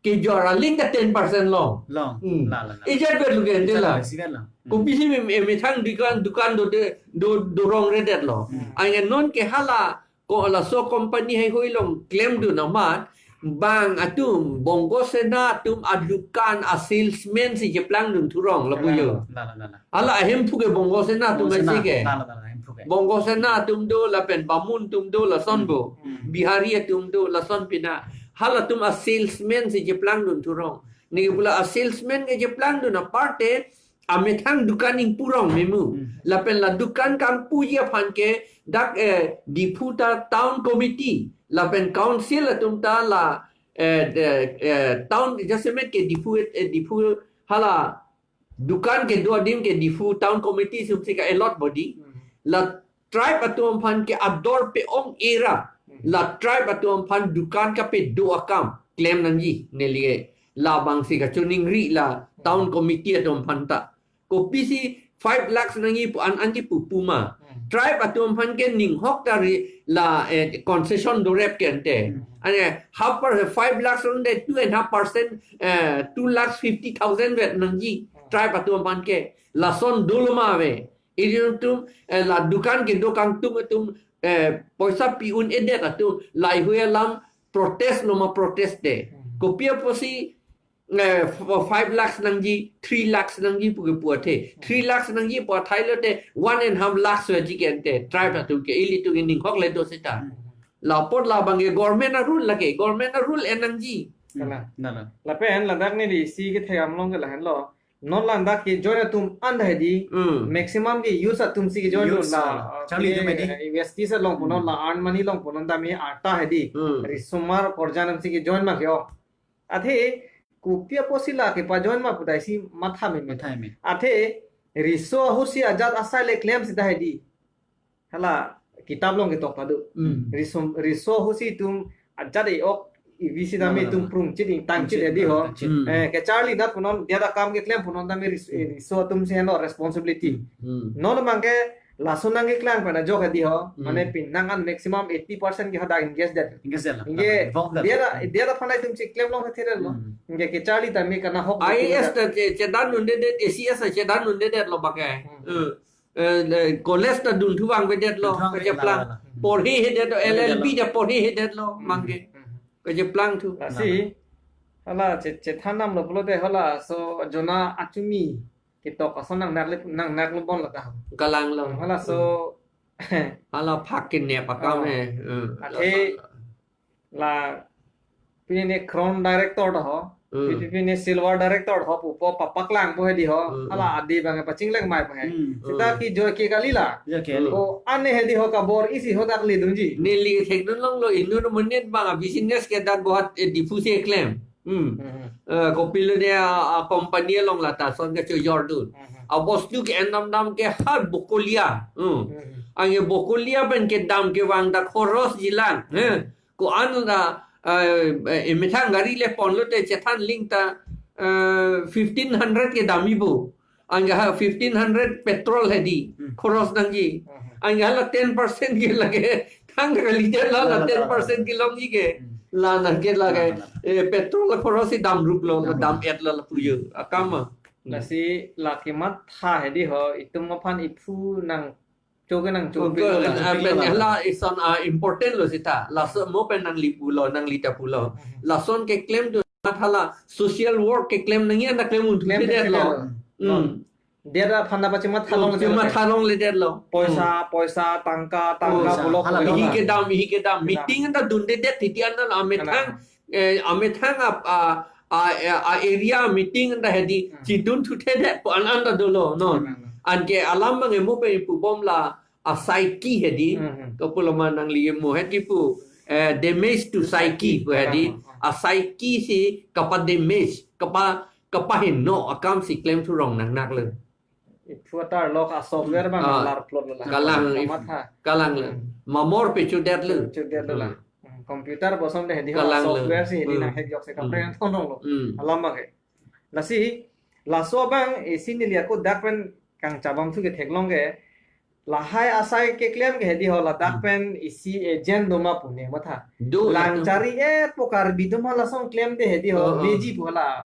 Kejor aling ta ten percent long. Long. Hmm. La, la, la. Ejat ber lu ke ente la. Ejat ber si ber long. Hmm. Kopisi me, me, methang dukan, dukan do de, do, do rongredet lo. Hmm. Anke non ke hala, ko laso company hai hui along klemdun amat, bang atum, Bongo Sena atum adukan a salesman si cheplangdun thurong, la puyo. La, la, la, la. Hala ahemphu ke Bongo Sena atum Bongo Sena, si ke. La, la, la, la, hemphu ke. Bongo Sena atum do, lapen Bamun atum do, lason bo. Hmm, hmm. Bihari atum do, lason pina. Halatum a salesman si cheplangdun thurong. Neke pu la a salesman ke cheplangdun aparte, amethang dukan ingpu rong memu. Hmm. Lapen la dukan kangpuji aphan ke dak, eh, Diphu ta town committee. Lapen council atum ta la, eh, de, eh, town jasemet ke Diphu, eh, Diphu hala dukan kedo adim ke Diphu town committee sumsi ka-allot body. Hmm. La tribe atum aphan ke ador pe-ong-e ra. Hmm. La tribe atum aphan dukan kapedo akam klem nangji neli ke. Labang si kachoningri la town committee atum aphan ta. Kopisi five lakhs nangji pu an an kipu pu ma. Hmm. Tribe atum aphan ke ninghok ta ri la, eh, concession dorep ke ente. Hmm. Ane half per, five lakhs on de two and half percent, eh, two lakhs fifty thousand vet nangji. Hmm. Tribe atum aphan ke lason dolo ma ave. Ilitum, eh, la dukan kedo kangtung atum, eh, poisa pi un-edet atum, lahai hui alam protest lo ma protest de. Hmm. Kopi apotsi, eh, f-, five lakhs nangji, three lakhs nangji pu ke pu athe. Hmm. Three lakhs nangji pu athai lo te, one and half lakhs veji ke ente, tribe atum ke, ilitum ke ninghok le do seta. Hmm. La apot labang ke government a rule lake, government a rule en nangji. Kalang. Hmm. Na, na. Lapen ladak neli isi kethekdam along ke lahenlo. Non ladak kejoin atum an ta hedi, hmm, maximum ke youth atum si kejoin. Youth atum la, la, ah, charli ke, atum hedi. Eh, Westies along punon, hmm, la earn money along punon tame arta hedi. Hmm. Risomar korjan atum si kejoin ma ke o. Athe, kopi apotsi la kepajoin ma pu ta isi matha meme. Matha meme. Athe, riso ahutsi ajat asai le klem seta hedi. Hala kitab along ketok ta do. Hmm. Riso, riso ahutsi itum ajat e-ok ivi sitame, hmm, itum prungchit ingtangchit, prungchit, hedi ho. Prungchit. Hmm. Eh, kecharli nat punon, diat akam keklem punon tame ris-, eh, riso atum si henlo responsibility. Hmm. Non abang ke laso nangkeklang pen ajok hedi ho. Hmm. Mane pinang an maximum eighty percent ke hadak engage det. Engage det la. Engage, involve det. Diat a, diat aphan itum chiklemlong hethe lo. Hmm. Engage kecharli tame kanahok I A S det. Ta che-, chedan un'edet, A C S ta chedan un'edet lo abang ke. Hmm. Eh. Eh, le, college ta dun thuvang vedet lo, dun thuvang kacheplang. Vedet lo. Porhi hedet lo, L L B ta porhi hedet lo, hmm, abang ke. Hmm. Kacheplang thu. Lasi, hala che-, chethan nam lo pulote hala so jona achumi ketok ason nang nak le, nang nak lo bon lo ta. Kalang lo. Hala so. Hmm. Hala phak kenep akam, oh, he. Hmm. Athe la pini ne Crown Director ta ho, hmm, pini ne Silver Director ho, pupo papaklang po hedi ho, hmm, hala adi abang pachinglek mai po he. Hmm. Seta, hmm, kejoin ke kali la. Kejoin ke kali. Hmm. O ane hedi ho kabor isi hadak le dunji. Neli thekdun longlo inut monit abang business kedan bohat, eh, Diphu si klem. Hmm. Hmm. Eh, kopilo dia, ah, company along lata son kachojordun. Hmm. Abostu ke-en damdam ke ha Bokolia. Hmm. Hmm. Anke Bokolia pen kedam kevang ta khoros jilang. Hmm. He. Ko-an la, eh, eh, emethang gari le ponlo te chethan ling ta eh, fifteen hundred ke dam ibu. Anke ha fifteen hundred petrol hedi. Hmm. Khoros nangji. Hmm. Anke hala ten percent ke lake thang kali de la, la, la, la, ten percent kelongji ke. Hmm. La nang ke lake, la, la, la, eh, petrol la khoros si dam rup lo, la, la, dam et lo, la puyo. Akam ma. Hmm. Lasi la kematha hedi ho, itum aphan iphu nangcho ke nangcho. Oke, pilo la. Ah, pen la, la, la ison, ah, important lo seta. Laso mo pen nangli pulo, nangli ta pulo. Hmm. Lason keklem tu matha la social work keklem nangji anta klem un. Klem thudetlo. Thudetlo. Hmm. Dia aphan ta pachematha long. Oh, le chematha long le detlo. Poisa, hmm, poisa, tangka, tangka, poisa, pulo, hala, pulo. Ihi kedam, ihi kedam. Kedam. Meeting anta dundedet titi anta la amethang, kalang, eh, amethang a, a, a, a area meeting anta hedi, hmm, chidun thuthedet pu an anta dolo, no? Kalang, kalang. Anke alam bang emo pen ipubom la a psyche hedi, hmm, hmm, kapulo ma nangli mo hedi pu, eh, damage to psyche pu hedi, kalang, kalang, a psyche si kapa damage, kapa, kapaheno akam si klem thurong nangnak le. Iphu atarlok a software bang, ah, lar plot lo la. Kalang, kamatha. Kalang le. Hmm. Mamor pe chodetlo. Chodetlo la. Hmm. Hmm, computer bosom de hedi ho, kalang le, software si hedi, hmm, nang hack jok si, hmm, kaprek an thonong lo. Hmm. Alam bang ke. Lasi, laso bang, eh, isi neli ako dak pen kangchabam thu ke theklong ke. Lahai asai keklem ke hedi ho ladak, hmm, pen isi agent do ma pu ne matha. Do, lang, hmm, chari-et po Karbi do ma lason klem de hedi ho, oh, oh, meji pu la.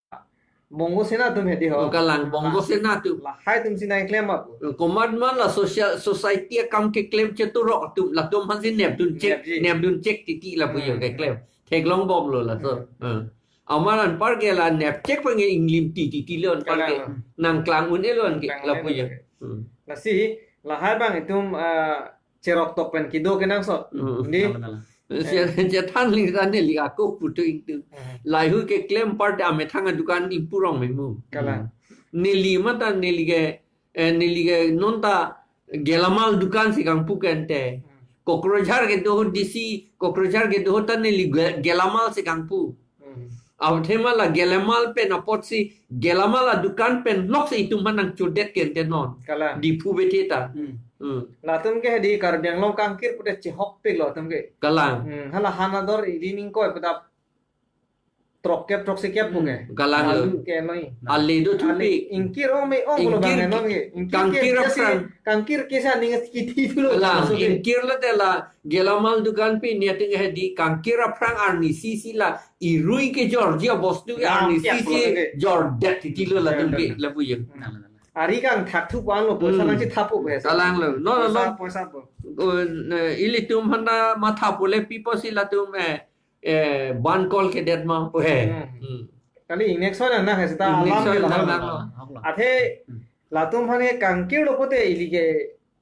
Bongo Sena atum hedi ho. Oh, kalang, Bongo Sena atum. Lahai atum si nangklem ma pu. Komat ma la social, society akam keklem cheturok atum, latum aphan si nepdun chek, nepji, nepdun chek titi la puyo, hmm, keklem. Theklong bom lo laso. Hmm. Hmm. Amat anpar ke la nep chek penge inglim titi titi lo anpar ke. Kalang. Nangklang un-e lo anke, klang la un-e puyo. Lo. Hmm. Lasi, lahai bang itum, ah, cherok tok pen kedo kenangsot. Hmm. Di? Kalang, kalang. Si, eh, chethan ling ra neli ako putu ingtu. Hmm. Lahai hu keklem apar te amethang adukan ingpu rong memu. Kalang. Hmm. Neli mata neli ke, eh, neli ke nonta gelamal dukan si kangpu ke ante. Hmm. Kokrajhar kedo ho D C, Kokrajhar kedo ho ta neli ge-, gelamal si kangpu. Hmm. Athema la gelamal pen apotsi, gelamal adukan pen lok si itum aphan nangchodet ke ante non. Kalang. Diphu bethe ta. Hmm. Hmm. Latum ke hedi Karbi Anglong kangkir pute chehokpik lo latum ke. Kalang. Hmm. Hala han ador ili ningkoi pu ta throkkep, throksikep pu ke. Hmm. Kalang lo. Alu ke noi. Ale do thupik. Ale ingkir ong me ong lo bang, ingkir non ke. Ingkir kangkir ke jasi aphrang. Kangkir ke sa ning kithi dulu. Kalang, maksud ke. Ingkir lo te la gelamal dukan pen ya ting hedi kangkir aphrang arnisi si la irui kejor ji abostu ke, ya, arnisi ya, si pulo ke. Jordet titi lo latum ke, jordet, la puyo. Nah, nah, nah. Ari kangthak thu pang lo, poisa, hmm, nangsi thapu pu he. Kalang lo. No, no, poisa, no. Poisa pu. Oh, ne, ilitum aphan ta matha pule pi apotsi latum, eh, eh, ban kol kedet ma pu he. Hmm. Hmm. Kali ingnek so nang nang he seta, ingnek alam so ke nang lahai nang lo. Lo. Athe, hmm, latum aphan ke kangkir lo pute ili ke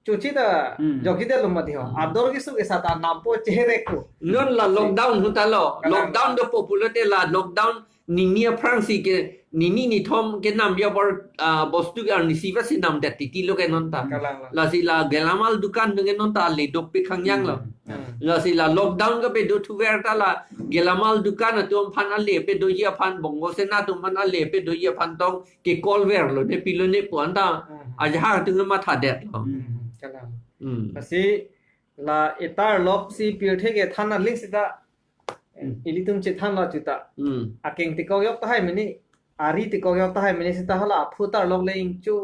chochi ta, hmm, jokji det lo mati ho. Hmm. Ador keso ke seta nampo cheherek ko. Non la lockdown ahut ta lo. Kalang. Lockdown dopo pulote la lockdown nini aphrang si ke, nini nithom ke nam ya bor, ah, bostu ke arnisi va si namdet titi lo ke non ta. Kalang, kalang. Lasi la gelamal dukan atum ke non ta ale dopik hangyang lo. Hmm. Hmm. Lasi la lockdown ke pedo thuver ta la gelamal dukan atum aphan ale pedoji aphan, Bongo Sena atum aphan ale pedoji aphan tong ke kolver lo, ne pilo ne pu anta, hmm, ajahak atum ke mathadet lo. Hmm, kalang. Hmm. Lasi la etarlok si pirthe kethan aling seta, hmm, ilitum chethan lo chuta. Hmm. Akeng tekok yok tahai mene, ari tekok yok tahai mene seta hala aphu tarlok le ingchu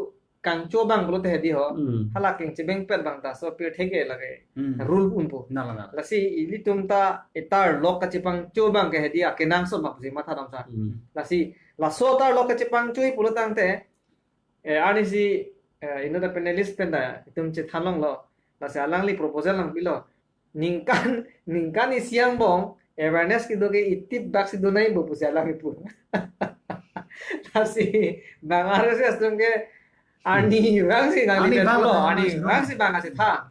kangcho bang pulote hedi ho. Hmm. Hala keng chebeng pet bang ta so pirthe ke lake, hmm, rule unpo. Nah, nah, nah. Lasi ilitum ta etarlok kachepangcho bang ke hedi akenangsot ma pusi matha dam sa. Hmm. Lasi laso tarlok kachepangcho pulo tangte, eh, arnisi, eh, inut a-panelist pen ta itum chethan longlo. Lasi alangli proposal nangpilo. Ningkan, ningkan isi angbong awareness kedo ke itip bak si do nangji bo pusi alangli pu. Lasi bang R S S atum ke arnivang si nang, arnivang lo, arnivang si bang asi tha.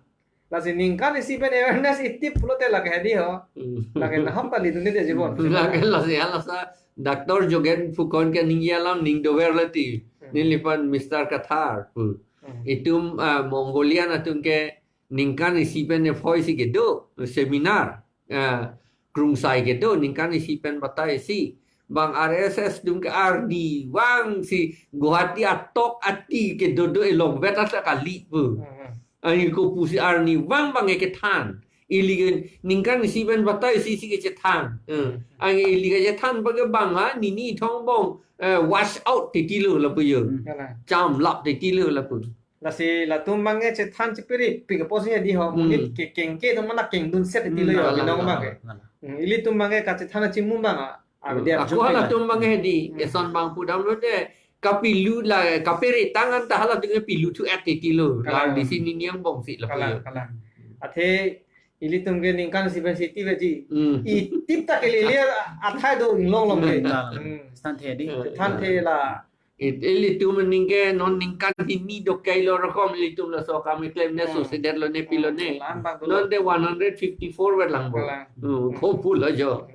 Lasi ningkan isi pen awareness itip pulote lake hedi ho. Hmm. Lake nahok kali dunde de jibon. Lake lasi halasa Doctor Jogen Fukan ke ningje alam ning dover lati. Hmm. Neliphan Mister Kathar pu. Hmm. Itum, ah, Mongolian atum ke ningkan isi pen ephoi si kedo seminar, ah, krungsai kedo ningkan isi pen batai si. Bang R S S atum ke arnivang si Guwahati atok ati kedo do elong vet asa kali pu. Hmm, hmm. Ai ko pusi arnivang bang kethan. Ili ke ningkan isi pen batai isi isi kechethan. Eh, ang ili kechethan pake bang ha, nini thong bong, eh, wash out titi lo lapu jo. Hmm. Kalang. Chamlap titi lo lapu. Lasi latum bang ke chethan chepiri pik apotsi hedi ho, Hmm. monit ke kengke atum mana kengdun set titi lo Hmm, jo, kalang, binong bang kalang, ke. kalang. Hmm, ilitum bang ke kachethan chimum bang a, Hmm. Ako hala atum bang hedi, Hmm. eson bang pudam lo de, kapilu la, kapere tangan ta hala atum pilu thu et titi lo. Kalang. La di sini niang bong si lapu Kalang, jo. kalang. Athe ilitum ke ningkan isi pen isi ti veji. Hmm. Itip ta ke lele athai do inglong long ke. Hmm, kalang. Hmm. Than the di. Hmm. Than the la. It, ilitum ning ke non ningkan hini do kai lo rokom ilitum laso akam keklem ne Hmm. suceder lo ne pilo ne. Hmm, lang bang dolo. Non de one hundred fifty-four vet lang bo. Kalang. Hmm, ko pulo jo.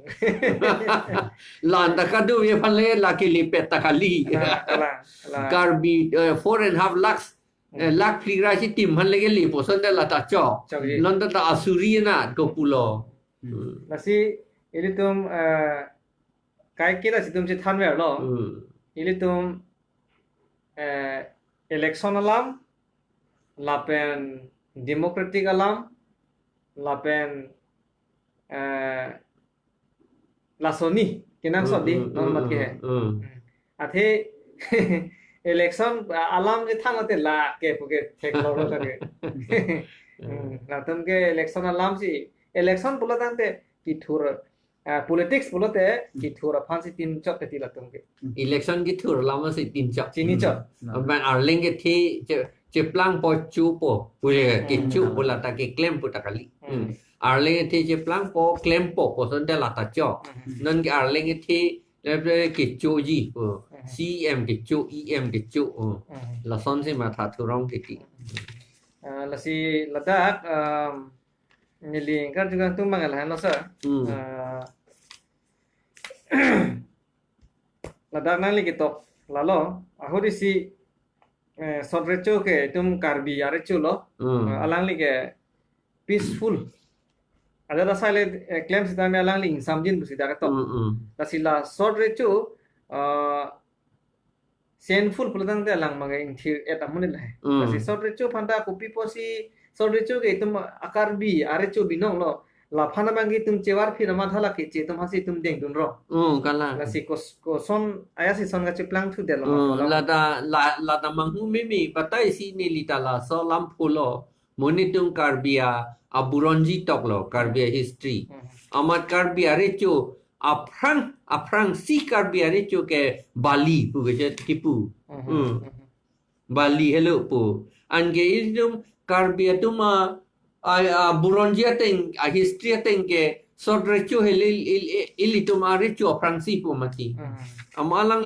Lan ta kadu ye phan le la ke lipet ta kali. Kalang, kalang, kalang. Karbi, eh, four and half lakhs, eh, Hmm. lakh phli ra si tim phan le ke lipo ason de la ta chok. Chok ji. Non ta ta asuri na ko pulo. Hmm. Hmm. Lasi ilitum, eh, kai kita situm chethan ver lo. Hmm. Ilitum, eh, election alam, lapen democratic alam, lapen, eh, laso ni kenangsot di, Hmm, hmm, non mat ke hmm, he. Hmm. Hmm. Athe election, ah, alam chethan ate la ke puke thek lo lo ke. Hmm. Hmm. Latum ke election alam si, election pulo tangte kethur, ah, politics pulote Hmm. kethur aphan si tin chok ke ti latum ke. Election kethur alam si tin chok. Chini Hmm. chok. Nah. Aban arleng kethe che, cheplang po chupo. Pule Hmm. kecho pu la ta keklem pu ta kali. Hmm. Hmm. Arleng kethe cheplang po klem po pu ason de la ta chok. Hmm. Non ke arleng kethe le le kecho ji pu. Hmm. C M kecho, E M kecho. Hmm. Hmm. Lason si matha thurong titi. Ah, lasi ladak, um, neli ingkar juga tum mangal han lo sir. Hmm. Ah, ladak nangli ketok lalo, ahut isi, eh, sot recho ke itum Karbi arecho lo, Hmm. eh, alangli ke peaceful. Ada dasai le, eh, klem sitame alangli ingsamjin pusi dak ketok. Hmm, hmm. Lasi la sot recho, eh, shameful pulo tangte alang mage ingthir et amonit lahai. Hmm. Lasi sot recho aphan ta kopi pusi sot recho ke itum a-Karbi arecho binong lo. Laphan abang ke itum chevar phir amat hala keche atum hasi itum dengdun ro. Hmm, kalang. Lasi kos-, koson aya si son kacheplang thu det lo Hmm, ma lo. Lada, la, lada manghu mimi batai si neli ta laso alam pulo. Monit atum Karbi a, aburonji tok lo, Karbi a history. Hmm. Amat Karbi arecho, aphrang, aphrangsi Karbi arecho ke Bali pu keche kipu. Hmm. Hmm. Hmm. Bali helo pu. Anke ilitum Karbi atum a, a, aburonji ateng, a history ateng ke sot recho helo il, il, il, ilitum arecho aphrangsi pu mati. Hmm. Ama alang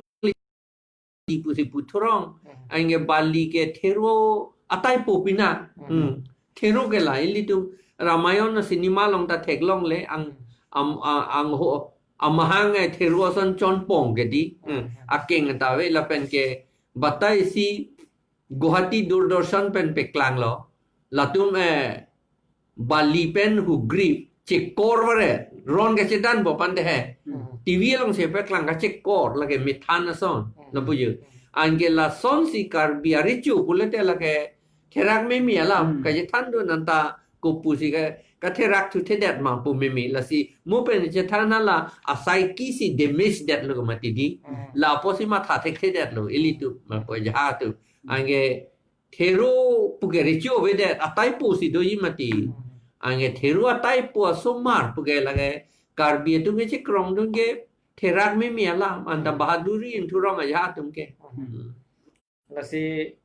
ti pusi puthurong. Hmm. Anke Bali ke Thero ataipo pina. Hmm. Hmm. Thero ke la ilitum Ramayon cinema along ta theklongle ang, Hmm. am, a, ang ho, amahang e Thero ason chonpong ke di. Hmm. Hmm. Akeng ta ave lapen ke batai si Guwahati Doordarshan pen peklang lo. Latum, eh, Bali pen Hukgrif chekor vare, ron kachedan bo pante he. Hmm. T V along si peklang kachekor lake methan ason, Hmm. lapu jo. Hmm. Anke lason si Karbi arecho pulote lake therak mimi alam, Hmm. kachethan do nanta kopu si ka, katherak thu thedet ma pu mimi lasi mo pen chethan hala asaiki si damage det lo mati di. Hmm. Lapu si matha thek thedet lo, ilitum, ma pu jaha atum. Hmm. Anke Thero pu ke recho avedet, ataipo si doji mati. Hmm. Anke Thero ataipo asomar pu ke lake Karbi atum ke chekrongdun ke therak mimi alam, anta Hmm. bahaduri ingthurong aja atum ke. Hmm. Hmm. Lasi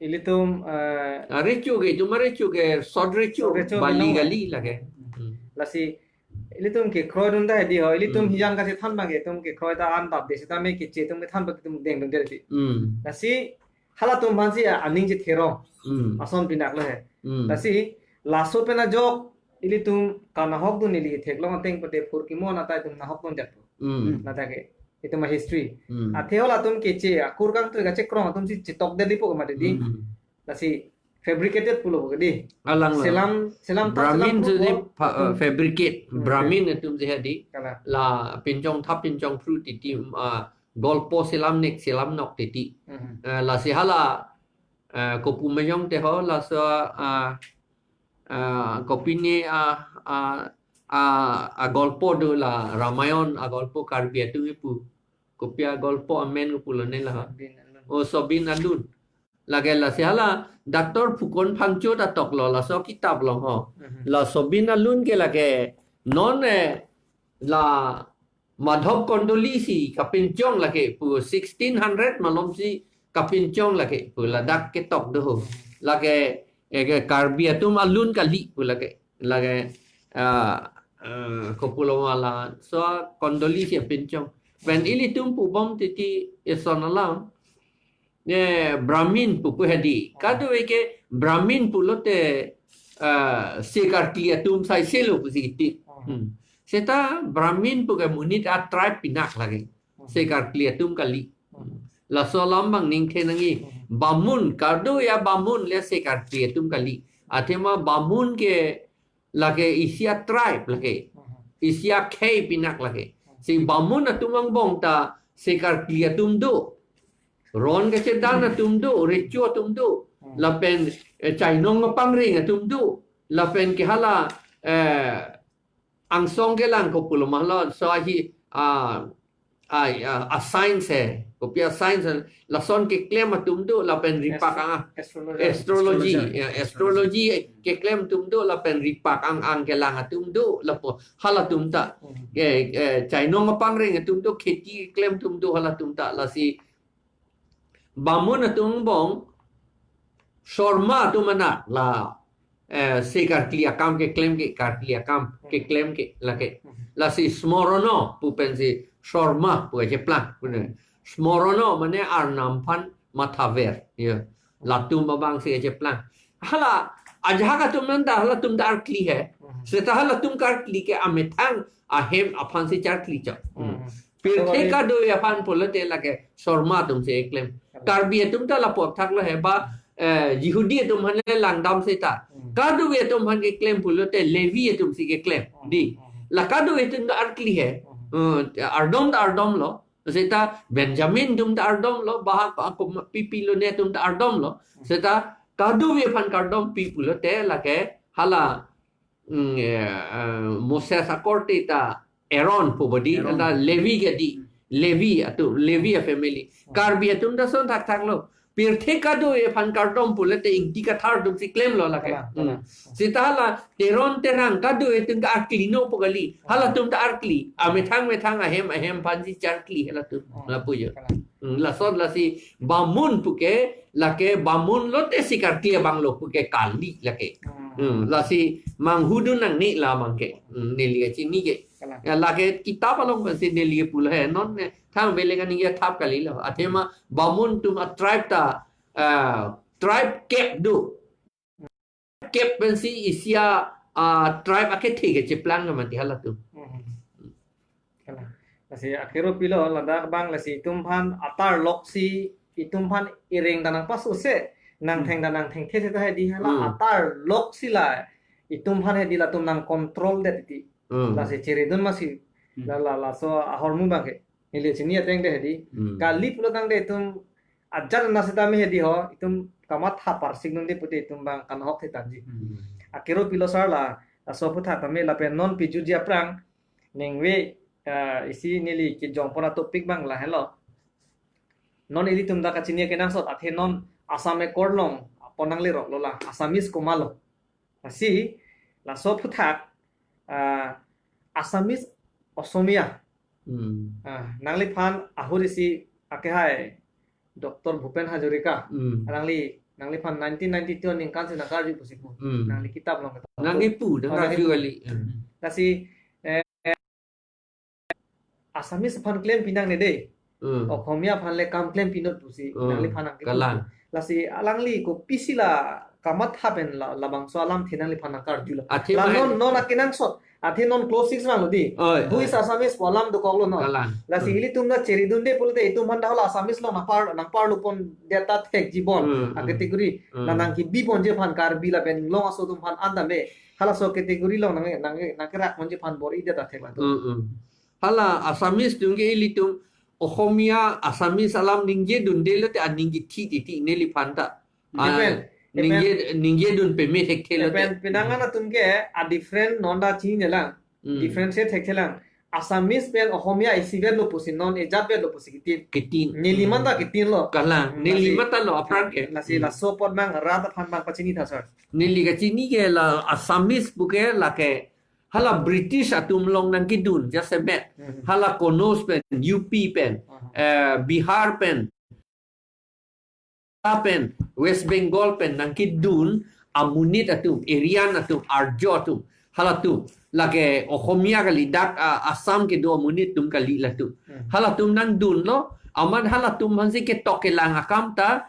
ilitum, eh, arecho ke, itum arecho ke, sot recho, sot recho Bali binong. Kali lake. Hmm. Hmm. Lasi ilitum kekroidun ta hedi ho, ilitum Hmm. hijan kachethan bang ke, itum kekroi ta an bab de sitame keche atum kethan bang ke itum dengdun det ti. Hmm. Lasi halatum aphan si a, aning chetherong. Hmm. Ason pinak lo he. Hmm. Lasi laso pen ajok ilitum kanahokdun ili theklong ateng pute phurkimo nata itum nahokdun det. Hmm. Nata ke itum a history. Hmm. Athe halatum keche akur kangtui kachekrong atum si chetok det lipo mati di. Hmm. Lasi fabricated pulo ke di. Alang lo. Selam, selam ta, Brahmin selam si phru di pha-, eh, atum fabricate. Hmm. Brahmin atum si hedi. Kalang. La pinchong thap pinchong phru titi, ah, golpo selam nek selam nok titi. Hmm. Eh, lasi hala, eh, kopu mejong te ho, laso, ah, ah, kopine, ah, a, a, agolpo do la Ramayon agolpo Karbi atum kipu. Kopi agolpo amen kopulone la. Sobin Alun. O Sobin Alun. Lake lasi hala Doctor Phukon Phangcho ta toklo laso kitab along ho. Mhm. La Sobin Alun ke lake non eh, la Madhop Kondoli si kapinchong lake pu sixteen hundred malom si kapinchong lake pu ladak ketok do ho. Lake eh, ke Karbi atum alun kali pu lake. Lake ah, eh, kopuloma laso Kondoli si kapinchong. Pen ilitum pubom titi ison alam. Ne Brahmin pupu hedi. Kadokave ke Brahmin pulote ah, sekarkli atum sai selo pusi kiti. Hmm. Seta Brahmin pu ke monit a tribe pinak lake. Sekarkli atum kali. Laso alam abang ningthe nangji. Bamun, kadokave abamun le sekarkli atum kali. Athema bamun ke lake isi a tribe lake. Isi akhei pinak lake. Si bamun atum angbong ta sekarkli atum do. Ron kachedan atum do, recho atum do. Lapen eh, chainong pangreng atum do. Lapen ke hala eh, angsong kelang kopuloma lo. So ahi ah, ai ah, a science eh. Kopi a science eh. Lason keklem atum do lapen ripak Astro- ang astrology. Astrology, Astrology. Ya, astrology keklem atum do lapen ripak ang ang kelang atum do lapu halatum ta. Hmm. Ke eh, chainong pangreng atum do, kheti keklem atum do halatum ta. Lasi bamun atum angbong Sharma atum anak la eh, sekarkli akam keklem ke, karkli akam keklem ke lake. Lasi Smorono pu pensi Sharma pu kacheplang pune. Smorono mane Arnam aphan mathaver. Ya. Latum abang si kacheplang. Hala ajahak atum nanta halatum ta arkli he. Seta halatum karkli ke amethang ahem aphan si charkli chok. Hmm. Pirthe kadokave aphan pulote lake Sharma atum si keklem. Karbi atum ta lapu apthak lo he ba eh, Jihudi atum aphan le langdam seta. Hmm. Kadokave atum aphan keklem pulote Levi atum si keklem. Hmm. Di. Hmm. La kadokave atum ta arkli he. Hmm. Eh, ardom ta ardom lo. Seta Benjamin atum ta ardom lo. Bahak pa akum pipi lone atum ta ardom lo. Hmm. Seta kadokave aphan kardom pi pulote lake hala mm, eh, eh, Moses akorte ta Aaron pu bodi, Aaron. Anta Levi ke di, Levi atum, Levi a family. Hmm. Karbi atum ta son thakthak lo. Pirthe kadokave aphan kardom pulote Ingti Kathar atum si klem lo lake. Kalang, kalang. Hmm. Seta hala Teron Terang kadokave atum ta arkli no pu kali. Halatum ta arkli. Amethang methang ahem ahem aphan si charkli halatum. Hmm. Lapu jo. Kalang. Hmm, lason lasi bamun pu ke lake bamun lote sekarkli abang lo pu ke kali lake. Hmm. Hmm, lasi manghudun nangne la abang ke. Hmm, neli kachini ke. Kalang. Ya lake kitab along pensi neli pulo he non ne thang belek aning ya thap kali lo. Athema bamun atum a tribe ta ah, tribe kep do. Kep pensi isi a ah, tribe akethe kecheplang ke mati halatum. Hmm. Kalang. Lasi akero pilo ladak abang lasi itum aphan atar lok si itum aphan ireng ta nangpasu se nangtheng ta nangthengthe seta hedi hala Hmm. atar lok si la itum aphan hedi latum nang control det titi. Hmm. Lasi cheridun masi Hmm. la la laso ahormu abang ke. Neli chini ateng de hedi. Hmm. Kali pulo tangte itum ajat na seta me hedi ho, itum kamatha parsik nunde pute itum abang kanhok the tanji. Hmm. Akero pilo sar la, laso aphuthak tame lapen non piju ji aphrang, ningve, eh, isi neli kejongpon a topic abang la helo. Non ilitum ta kachini kenangsot athe non Assam Accord along pon nanglerok lo la, Assamese komat lo. Lasi, laso aphuthak, ah, Assamese Asomia. Hmm. Ah, nangliphan ahur isi akehai Doctor Bhupen Hazarika. Hmm. Nangli, nangliphan nineteen ninety-two aningkan si nangkarju pusi pu. Hmm. Nangli kitab along ketok. Nangkepu, Oh, nangkarju nangkepu. kali. Hmm. Lasi, eh, Assamese aphan klem pinang ne dei. Hmm. Okhomia aphan le kam klem pinot pusi Hmm. nangliphan nangkepu. Kalang. Lasi alangli kopisi la kamatha pen la labangso alamthe nangliphan nangkarju lo. Athe La mahal. non, non akenangsot. Athe non clause six vanglo dei. Oi, Who oi. is Assamese pu alam dokoklo non. Kalang. Lasi Hmm. ilitum ta cheridunde pulote itum aphan ta hala Assamese along nangpar, nangparlu pon det ta thek jibon. Hmm, A hmm. category. Hmm. Na nangkebi ponji aphan Karbi lapen Anglong aso atum aphan anta me. Halaso category along nang, nang, nangkerak ponji aphan bor-i det ta thek latum. Hmm, hmm. Hala Assamese atum ke ilitum Okhomia Assamese alam ningjedunde lote aning kithi titi neliphan ta. Depend. Ah, Ningje, ningje dun peme thekthelo te. Pen pinangan atum ke a different non ta chini lang. Hmm. Differentiate thekthelang. Assamese pen Ohomia isivet lo pusi non ejat vet lo pusi kitin. Kitin. Neli man ta kitin lo. Kalang. Hmm, neli lasi, man ta lo aphrang ke. Lasi, hmm, laso apot mang rat aphan mang pachini tha, sir. Neli kachini ke la Assamese pu ke lake hala British atum along nangkedun jasemet. Hmm. Hala Kannauj pen, U P pen, aha, eh, Bihar pen, pen, West Bengal pen nangkedun amonit atum, Aryan atum, Arjo atum, halatum, lake Ohomia kali dak, ah, Assam kedo amonit atum kali latum. Hmm. Halatum nangdunlo, amat halatum aphansi ketok kelang akam ta,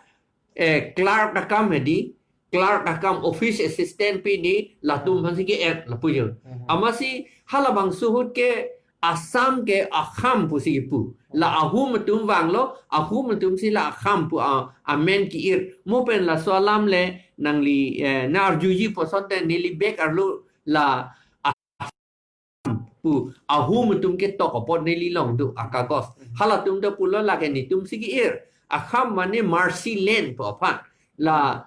eh, clerk akam hedi, clerk akam, office assistant pini, latum aphansi ke-en lapu jo. Hmm. Amatsi halabangso ahut ke Assam ke Akham pusi kipu. La Ahum atum vanglo, Ahum atumsi la Akham pu a, amen ki-ir. Mo pen laso alam le nangli, eh, nang arjuji pu asonte neli bek arlo la Akham pu Ahum atum ketok apot neli long do akagos. Halatum ta pulo lake netumsi ki-ir. Akham mane mercy land pu aphan. La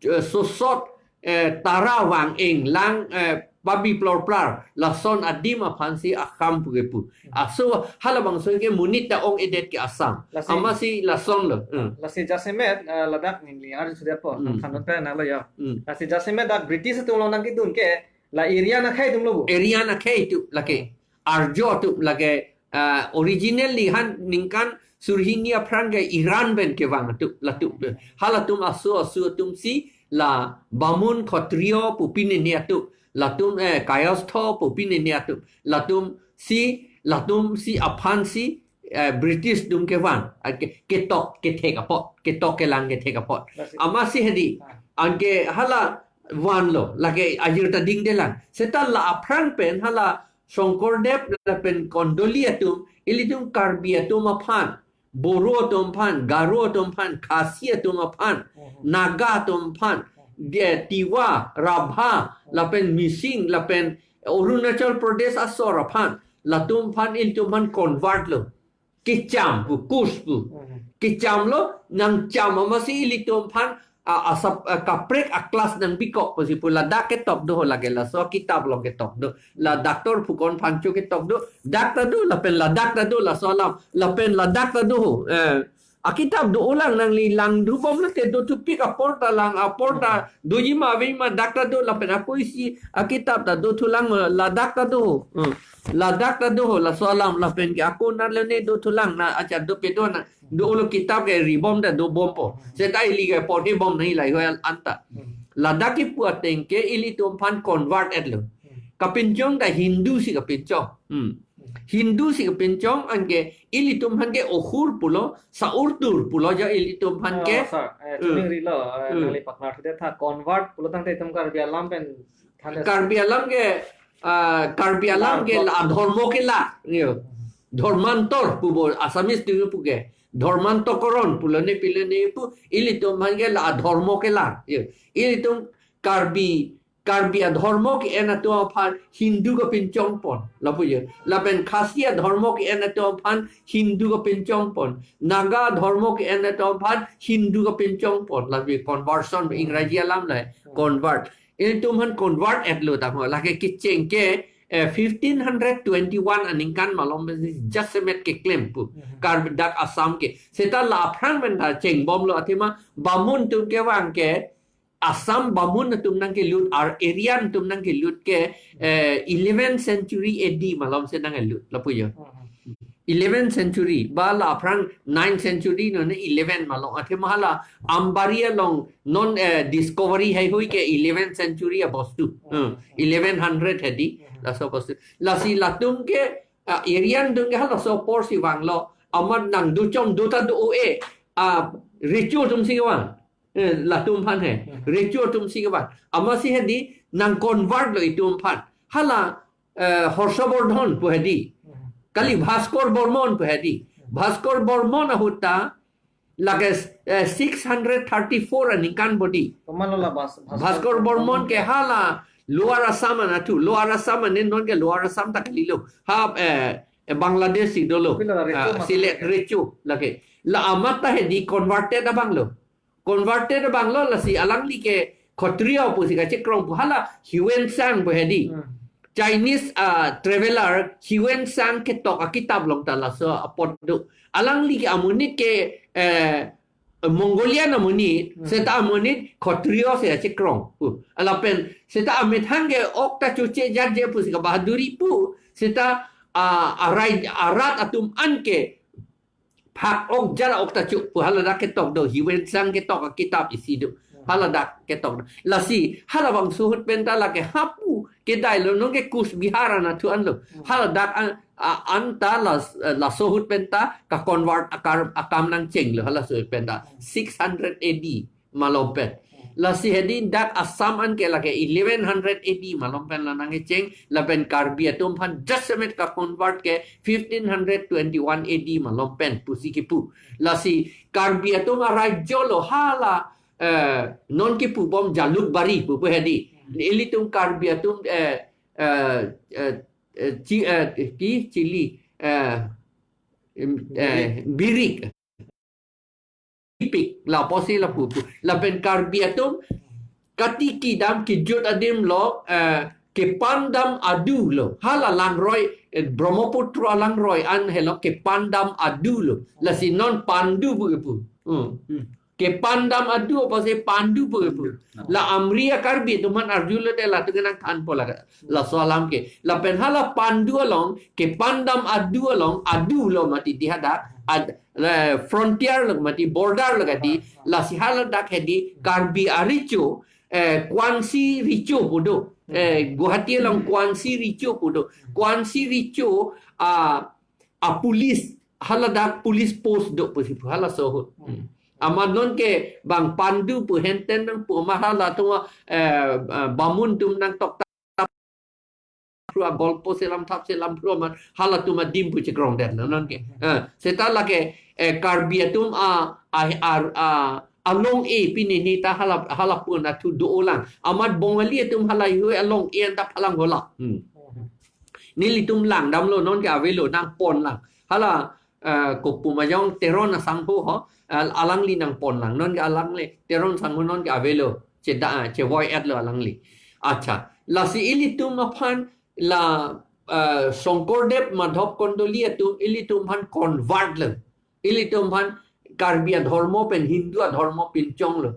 eh, sosot, eh, tara vang-eng lang, eh, pabi plorplar, lason adim aphansi Akham pu kepu. Aso halabangso ke monit ta ong-edet ke Assam. Lasi, amatsi lasonlo. Hmm. Lasi jasemet, eh, ladak neli arju sudet po, hmm, nangthan dun pen nanglo ya. Hmm. Lasi jasemet dak British atum along nangkedun ke, la Aryan akhei atum lo bo. Aryan akhei atum lake. Arjo atum lake, ah, originally han ningkan surhini aphrang ke Iran pen kevang atum, latum. Halatum aso aso atumsi la Bamun Khotriyo pu pinene atum, latum, eh, Kayastho pu pinene atum, latumsi, latumsi aphansi, eh, British atum kevang, ah, ke, ketok kethek apot, ketok kelang kethek apot. Lasi. Amatsi hedi, ah, anke hala vanlo, lake ajir ta dingdelang. Seta la aphrang pen hala Shonkordev lapen Kondoli atum, ilitum Karbi atum aphan, Boro atum aphan, Garo atum aphan, Khasi atum aphan, mhm, Naga atum aphan, mhm, de, Tiwa, Rabha, mhm, lapen Mising, lapen Arunachal Pradesh asor aphan, latum aphan ilitum aphan convert lo. Kecham pu, Kush pu. Mhm. Kechamlo, nangcham amatsi ilitum aphan, a, asap, a, kaprek a class nangbikok pusi pu ladak ketok do ho lake laso kitab along ketok do. La Doctor Fukonfangcho ketok do. Dak ta do, lapen ladak ta do, laso alam. Lapen ladak ta do ho. Eh, akitab do-olang nangli langdhu bom lote dothupik apor ta lang, apor ta doji ma ave ma dak ta do, lapen ako isi akitab ta dothulang, eh, ladak ta do ho. Hmm. Ladak ta do ho, laso alam lapen ke ako nat lone dothulang na acha do pedo na. Do-olo kitab ke ribom ta dobompo. Seta ili ke porhibom nai lahai anta. Ladak kipu ateng ke ilitum aphan convert-etlo. Kapinchong ta Hindu si kapinchong. Hmm. Hindu si kapinchong anke ilitum aphan ke Ohur pulo, Saurtur pulo ja ilitum aphan ke. Oh, sir, eh, hmm, chuning rilo, eh, hmm, nangli paknar sudet tha convert pulo tangte itum Karbi alam pen than. Karbi alam ke, ah, Karbi alam ke la adhormo ke la, yo. Dhormantor pu bo Assamese tu pu ke. Dhormantokoron pulo ne pilo ne pu ilitum aphan ke la adhormo ke la. Yo. Ilitum Karbi, Karbi adhormo ke-en atum aphan Hindu kapinchongpon. Lapu yo. Lapen Khasi adhormo ke-en atum aphan Hindu kapinchongpon. Naga adhormo ke-en atum aphan Hindu kapinchongpon. Lapu conversion, Ingraji alam la convert. Ilitum aphan convert-etlo tamo. Lake kecheng ke, eh, fifteen hundred twenty-one aningkan malom jasemet keklem pu. Mhm. Karbi dak Assam ke. Seta la aphrang pen ta chengbomlo athema Bamun atum kevang ke Assam Bamun atum nangkelut, ar Aryan atum nangkelut ke, eh, eleventh century A D malomsi nangkelut, lapu yo. Mhm. Eleventh century, ba la aphrang ninth century non eleven malom. Athema hala Ambari along non, eh, discovery haihui ke eleventh century abostu. Hmm. Eleven hundred hedi, mhm, laso abostu. Lasi latum ke, ah, Aryan atum ke halaso aporsi vanglo. Amat nangdochom do ta do-o-e. Ah, Recho atumsi kevang. Eh, latum aphan he. Mhm. Recho atumsi kevang. Amatsi hedi nang convert lo itum aphan. Hala, eh, Horsabordhon pu hedi. Mhm. Kali Bhaskor Bormon pu hedi. Mhm. Bhaskor Bormon ahut ta lake, eh, six hundred thirty-four aningkan bodi. Komatlo la Bhas-, Bhaskor Bhaskor Bormon Bormon ke ke? Hala Lower Assam anatthu. Lower Assam ane non ke Lower Assam ta kalilo. Ha, eh, eh, Bangladesh si dolo. Kopilo la Recho ah, ma Silet Recho lake. La amat ta hedi converted abang lo. converted abang lo, lasi alangli ke Khatria pusi kachekrong pu, hala Hiuen Tsang pu hedi. Hmm. Chinese, ah, traveler Hiuen Tsang ketok akitap along ta laso apot do. Alangli ke amonit ke, eh, Mongolian amonit, Hmm. seta amonit Khatria si kachekrong. Uh, lapen seta amethang ke ok ta choche jat je pusi kabahaduri pu, seta, ah, arai arat atum an ke phak ok jara ok ta chuk pu haladak ketok do, Hiuen Tsang ketok akitap isi do. Hmm. Haladak ketok do. Lasi halabangso ahut penta lake hapu kedai lo, nonke Coach Bihar anatthu an lo. Hmm. Haladak an, a-, anta las-, laso ahut penta ka-convert akar-, akam nangcheng lo, halaso ahut penta. Hmm. Six hundred A D malom pen. Hmm. Lasi hedi dak Assam an ke lake eleven hundred A D malom pen la nangcheng, lapen Karbi atum aphan jasemet ka-convert ke fifteen hundred twenty-one A D malom pen pusi kipu. Lasi Karbi atum arajyo lo hala, eh, non kipu bom Jalukbari pu pu hedi. Hmm. Ilitum Karbi atum, eh, eh, eh, eh, chi-, eh, ki chili, eh, em, eh, Birik. Pik, la apotsi lapu pu. Lapen Karbi atum katiki dam kijut adim lo, eh, kepandam adu lo. Hala langroi, eh, Brahmaputra langroi an helo kepandam adu lo. Lasi non Pandu pu kipu. Hmm. Hmm. Kepandam adu apotsi Pandu pu kipu. Pandu. No. La Amri a-Karbi atum aphan arjulo de, latum ke nangthanpo la, laso alam ke. Lapen hala Pandu along, kepandam adu along, adu lo mati di hadak, ad-, eh, frontier lo mati, border lo kadi, Ah, ah. lasi haladak hedi Karbi arecho, eh, Kwansi Recho pu do. Hmm. Eh, Guwahati along Kwansi Recho pu do. Kwansi Recho, ah, a-police, haladak police post do pusi pu halaso ahut. Hmm. Hmm. Amat nonke bang Pandu pu henten nangpu amat halatum, eh, eh, bamun atum nangtokta phru, agolpo selam thap selam phru amat halatum adim pu chekrongdet lo nonke. Eh, seta lake, eh, Karbi atum a, a, a, a, along-e pini ni ta hala, hala pu anatthu do-olang. Amat Bongali atum hala hui along-e anta phalang hola. Hmm. Nelitum langdamlo, nonke avelo, nangponlang. Hala, eh, kopu majong Teron asangho ho, al-, alangli nangponlang. Nonke alangli, Teron sangho nonke avelo. Cheda, chevoi-etlo alangli. Accha. Lasi ilitum aphan la, eh, Shankardev Madhav Kondoli atum ilitum aphan convert lo. Ilitum aphan Karbi adhormo pen Hindu adhormo pinchonglo.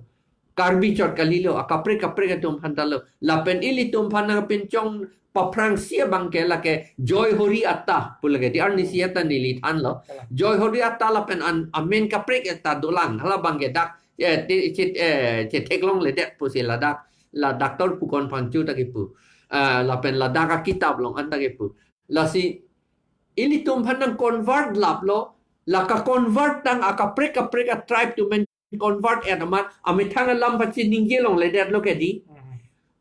Karbi chot kalilo, akaprek kaprek atum aphan ta lo. Lapen ilitum aphan nangpinchong paphrangsi abang ke lake Joy Hori Atta pu lake di arnisi ata neli thanlo. Kalang. Joy Hori Atta lapen an, amen kaprek ta dolang. Hala abang ke dak, eh, te-, che-, eh, chetheklongledet pusi ladak, la Doctor Pukon Phangcho ta kipu. Eh, lapen ladak akitap along anta kipu. Lasi ilitum aphan nang-convert laplo, la ka-convert tang akaprek kaprek a-tribe atum men convert-et amat, amethang alam pachiningje longledetlo ke di. Hmm.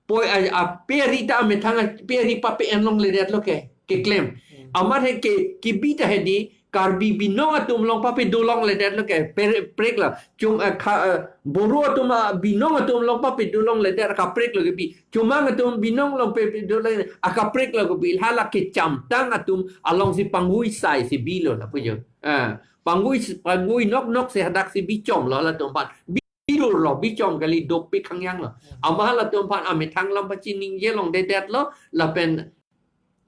Poi a, a peri ta amethang a peri pape-en longledetlo ke, keklem. Hmm. Amat he ke, kibi ta hedi, Karbi Binong atum along papedo longledetlo ke, per-, preklo. Chom, eh, kha, eh, Boro atum a Binong atum along papedo longledet, kapreklo kebi. Chomang atum Binong along papedo longledet, akapreklo kebi. Hala kechamtang atum alongsi pangui sai si bilo lapu jo. Ah, pangui, pangui noknok si hadak si bichomlo latum aphan. Bidurlo, bichom kali, dopik hangyanglo. Amat halatum aphan amethang alam pachiningje longledetlo, lapen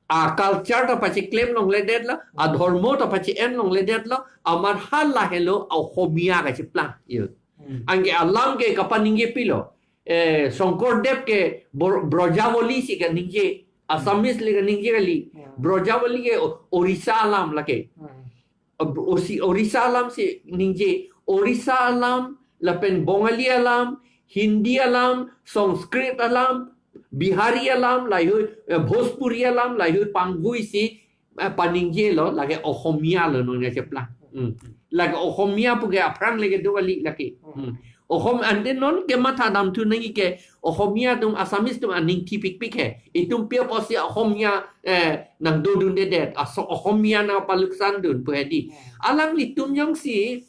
a-culture ta pachiklem longledetlo, adhormo ta pachi-en longledetlo, amat hala helo Ohomia kacheplang. Yo. Hmm. Anke alam ke kapaningje pilo. Eh, Shankardev ke Bro-, Brajavali si kaningje, Assamese le kaningje kali. Hmm. Brajavali ke O-, Orissa alam lake. Hmm. Ob-, Osi-, Orissa alam si ningje. Orissa alam, lapen Bongali alam, Hindi alam, Sanskrit alam, Bihari alam, lahei, eh, Bhojpuri alam, lahei pangui si, eh, paningjelo, lake Ohomia lo nonke cheplang. Hmm. Lake Ohomia pu ke aphrang le kedo kali lake. Hmm. Ohom ante nonke mathadamthu nangji ke Ohomia atum Assamese atum aning thipikpik he. Itum pi apotsi Ohomia, eh, nangdodundedet. Aso Ohomia nangpaluksandun pu hedi. Hmm. Alanglitum jongsi,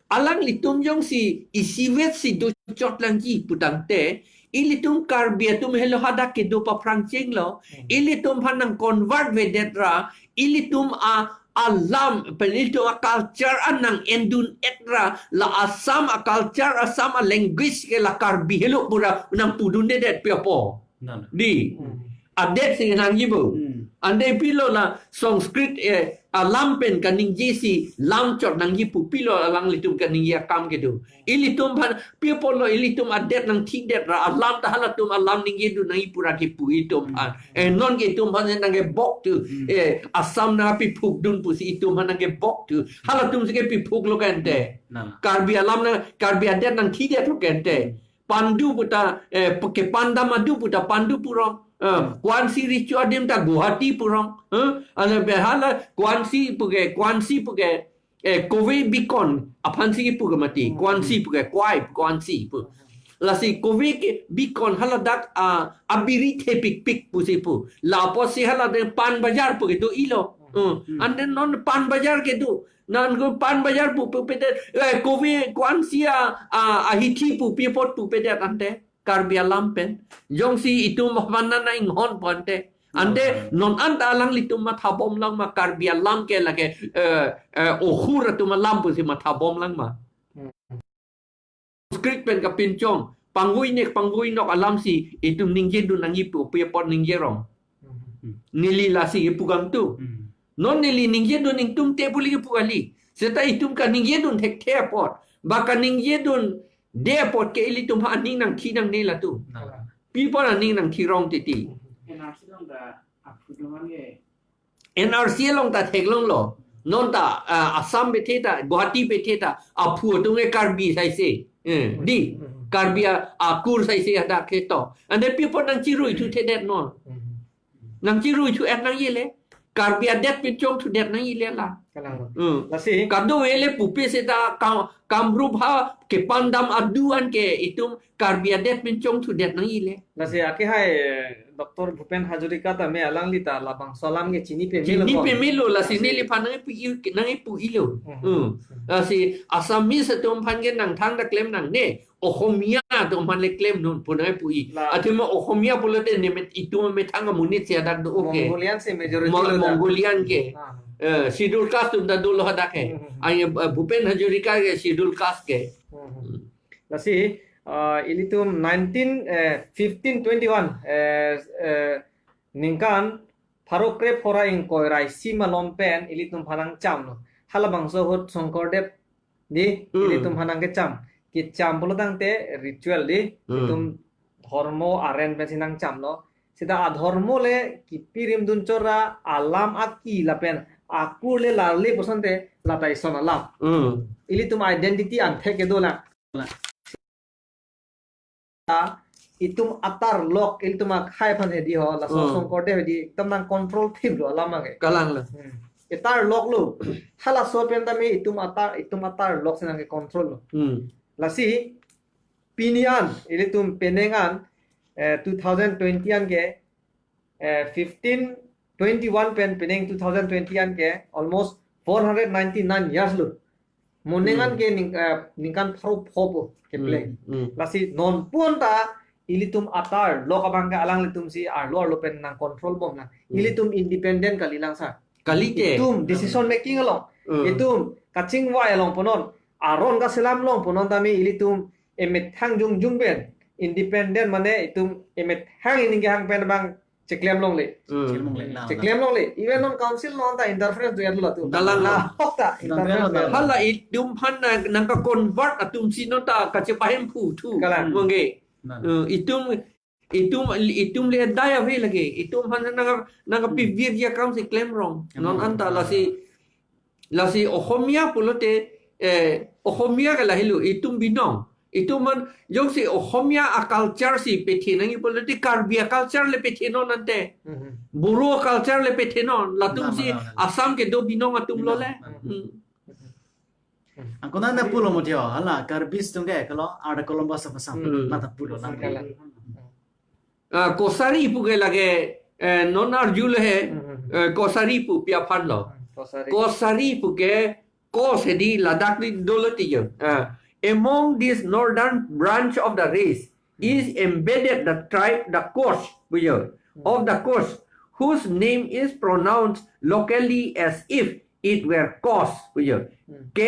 alanglitum jongsi isivet si dochotlangji putangte, ilitum Karbi atum helo hadak kedo paphrangchenglo. Hmm. Ilitum aphan nang-convert-vedet ra, ilitum a alam pen ilitum a-culture an nang-endun-et ra, la Assam a-culture, Assam a-language ke la Karbi helo pura nangpudundedet pi apot. Nana. Di. Hmm. Adet si nangji pu. Hmm. Ante pilo la Sanskrit, eh, alam pen kaningje si lam chot nangji pu, pilo alanglitum kaningje akam kedo. Ilitum aphan pi apotlo ilitum adet nangthidet ra, alam ta halatum alam ningjedun nangji pura kipu ilitum aphan. Hmm. Eh, non ke itum aphan nangkebok tu. Hmm. Eh, Assam nangpiphukdun pusi itum aphan nangkebok tu. Halatum si kepiphuklo ke ante. Nana. Karbi alam nang, Karbi adet nangthidetlo ke ante. Hmm. Pandu puta, eh, pu-, kepandam adu puta Pandu purong. Eh, Kuansi richo adim ta Guwahati purong. Eh, ane behala Kuansi puke, Kuansi puke, eh, kove bikon aphan si puke mati. Hmm. Kuansi puke, kwai, Kuansi pu. Lasi kove ke bikon haladak, ah, abiri thepikpik pusi pu. Lapusi haladak pan bazar puke do-ilo. Hmm. Hmm. And then non pan bazar kedo. Nang ko pan bazar pu, pupedet, eh, kove Kuansi a, a, ahithi pu, pi apot pupedet ante, Karbi alam pen. Jongsi itum aphan nang inghon pu ante. Ante, hmm, non anta alanglitum mathabomlang ma Karbi alam ke lake, eh, eh, ohur atum alam pusi mathabomlang ma. Hmm. Sanskrit pen kapinchong, pangvui nek pangvui nok alam si itum ningjedun nangji pu, pi apot ningjerong. Hmm. Neli lasi ipu kangtu. Hmm. Non neli ningjedun ingtung te pu le ipu kali. Seta itum kaningjedun thekthe apot, ba kaningjedunde apot ke ilitum aphan aning nangthi nangne latum. Nana. Pi apot aning nangthirong titi. N R C along ta aphu do man ke. N R C along ta theklonglo. Non ta, ah, Assam bethe ta, Guwahati bethe ta, aphu atum ke Karbi saise. Eh, di. Hmm. Karbi a, akur saise hadak ke to. Ante pi apot nangchiruithuthedet non. Hmm. Nangchiruithu-et nangjile. Karbi adet pen chongthudet nangjile la. Kalang. Hmm. Lasi. Kadokave le pupe seta Kam-, Kamrup ha kepandam adu an ke itum Karbi adet pen chongthudet nangjile. Lasi akehai, eh, Doctor Bhupen Hazarika tame alangli ta labangso alam ke chini pemelo. Chini pemelo, lasi neliphan nangpu-i, nangpu-ilo. Hmm. Hmm. Lasi Assamese atum aphan ke nangthang ta klem nangne. Ohomia atum aphan le klemnon pu nangpu-i. La. Athema Ohomia pulote nemet itum amethang amonit si hadak do, okay. Mongolian si majority Mo-, lo dak. Mongolian ke. Ah. Eh, Schedule Caste atum ta dolo hadak ke. Hmm, hmm, hmm. Ai, eh, Bhupen Hazarika ke Schedule Caste ke. Hmm, hmm. Hmm. Lasi, eh, ilitum nineteen, eh, fifteen twenty-one, eh, eh, ningkan pharo kre phongo ra ingkoi ra isi malom pen ilitum aphan nangchamlo. Halabangso ahut Shankardev di, hmm, ilitum aphan nangkecham. Kecham pulo tangte ritual di, hmm, itum dhormo aren pensi nangchamlo. Seta adhormo le kipi rimdun chot ra alam aki lapen akur le lale pu asonte lata ison alam. Hmm. Ilitum identity anthek kedo la. Ta itum atarlok, ilitum akhei aphan hedi ho, laso, hmm, Shankardev hedi, ekdom nang control thiplo alam abangke. Kalanglo. Hmm. Atarloklo. Halaso pen tame itum atar, itum atarlok si nangke-control lo. Hmm. Lasi, pini an, ilitum penang an, eh, two thousand twenty an ke, eh, fifteen twenty-one pen penang two thousand twenty an ke almost four hundred ninety-nine years lo. Monang an, hmm, ke ning, eh, ningkan pharo pho pu kepleng. Hmm, hmm. Lasi non pon ta ilitum atarlok abangke alanglitum si arlo arlo pen nang-control bom nang. Hmm. Ilitum independent kalilang sir. Kalite. Itum decision making along. Hmm. Itum kachingvai along punon. Aron kaselam along punon tame ilitum emethang jongjong pen independent mane itum emethang ining kehang pen abang cheklem longle. Hmm. Cheklem longle, na, na. Cheklem longle. Even non council non ta interference do-et lo latum. Dalang lo. Ahok ta interference do-et lo. Hala itum aphan nang, nangke-convert atum si non ta kachepahemphu thu. Kalang. Mangke. Na, na. Eh, itum, itum, itum le daya ave lake. Itum aphan nang, nangkepivirji akam si klemrong. Hmm. Non anta lasi, lasi Ohomia pulote, eh, Ohomia ke lahelo, itum binong. Itum aphan, jongsi Ohomia a-culture si pethe nangji pulote Karbi a-culture le pethenon ante. Mhm. Boro a-culture le pethenon. Latum si, na, na, na, na. Assam kedo binong atum lo le. Na, na, na. Hmm. Angkona na pulo mo thio, hala, Karbis atum ke, kalo, Arda Columbus of Assam. Hmm. Lata pulo, na. Kalang. Ah, Kosari pu ke lake, eh, non arjulo he, hmm, hmm, hmm, eh, Kosari pu pi aphan lo. Hmm, Kosari. Kosari pu ke, Kos hedi ladak ni dolo tiyo. Ah, among this northern branch of the race is embedded the tribe, the Kos, puyo, hmm, of the Kos, whose name is pronounced locally as if it were Kos pu jo. Hmm. K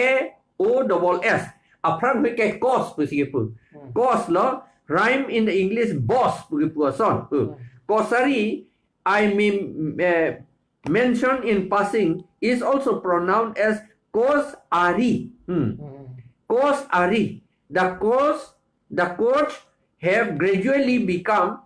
O double S. Aphrang ahut ke Kos pusi kepu. Hmm. Kos lo, rhyme in the English boss pu kepu ason. Hmm. Kosari, I may, eh, mention in passing, is also pronounced as Kos Ari. Hmm. Hmm. Kos Ari. The Kos, the Kos have gradually become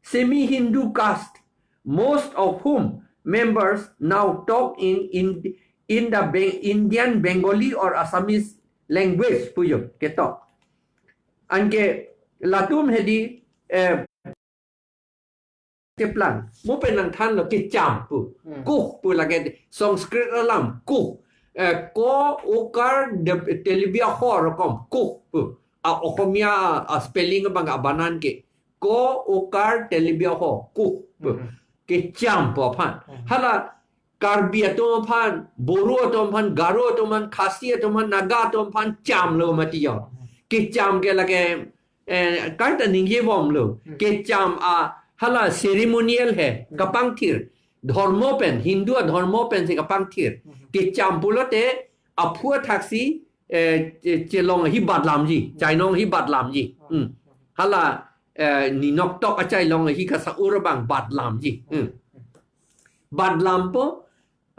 semi-Hindu caste, most of whom members now talk in, in, in the Be-, Indian Bengali or Assamese language pu jo ketok. Anke latum hedi, eh, keplang. Mo pen nangthanlo kecham pu. Hmm. Kuh pu lake Sanskrit alam kuh. Eh, ko okar de telebia ho rokom kuh pu. A Okhomia a spelling abang abanan ke. Ko okar telebia ho kuh pu. Hmm. Kecham pu aphan. Hmm. Hala Karbi atum aphan, Boru atum aphan, Garo atum aphan, Khasi atum aphan, Naga atum aphan chamlo mati jo. Kecham ke lake, eh, kaita ningjebomlo. Hmm. Kecham a hala ceremonial he, Hmm. kapangthir. Dhormo pen, Hindu adhormo pensi kapangthir. Hmm. Kecham pulote, aphu athaksi, eh, che-, chelong ahi badlamji, chainong ahi badlamji. Hmm. Hala, eh, ninoktok achailong ahi kasa-ur abang badlamji. Hmm. Badlampo,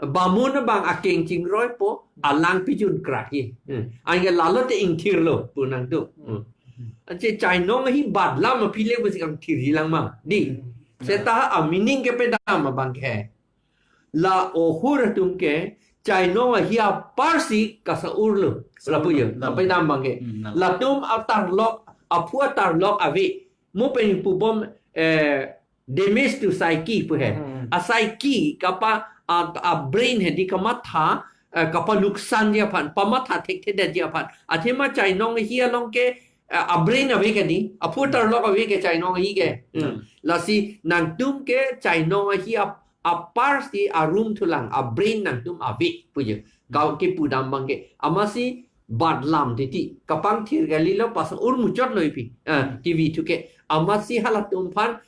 bamun abang akeng chingruipo, alang pijun krakji. Hmm. Anke lalote ingthirlo pu nangtum. Hmm. Anche chainong ahi badlam aphi le pusi kangthirji lang ma. Di. Hmm. Seta a meaning kepedam abang ke. La ohur atum ke chainong ahi aparsi kasa-urlo. Lapu jo. Kasa-urlo. Lapu dam abang ke. Hmm, nang. Latum atarlok, aphu atarlok ave. Mo pen pubom, eh, damage to psyche pu he. Hmm. A psyche kapa, a, a brain hedi kamatha, eh, kapa nuksanji aphan, pamatha thekthedetji aphan. Athema chainong ahi along ke, eh, a brain ave ke di, aphu atarlok ave ke chainong ahi ke. Hmm. Hmm. Lasi nangtum ke chainong ahi ap-, aparsi arum thulang, a brain nangtum ave pu jo. Kau kepudam abang ke. Amatsi badlam titi. Kapangthir kalilo pas-ur muchotlo ipi. Ah, Hmm. T V thu ke. Amatsi halatum aphan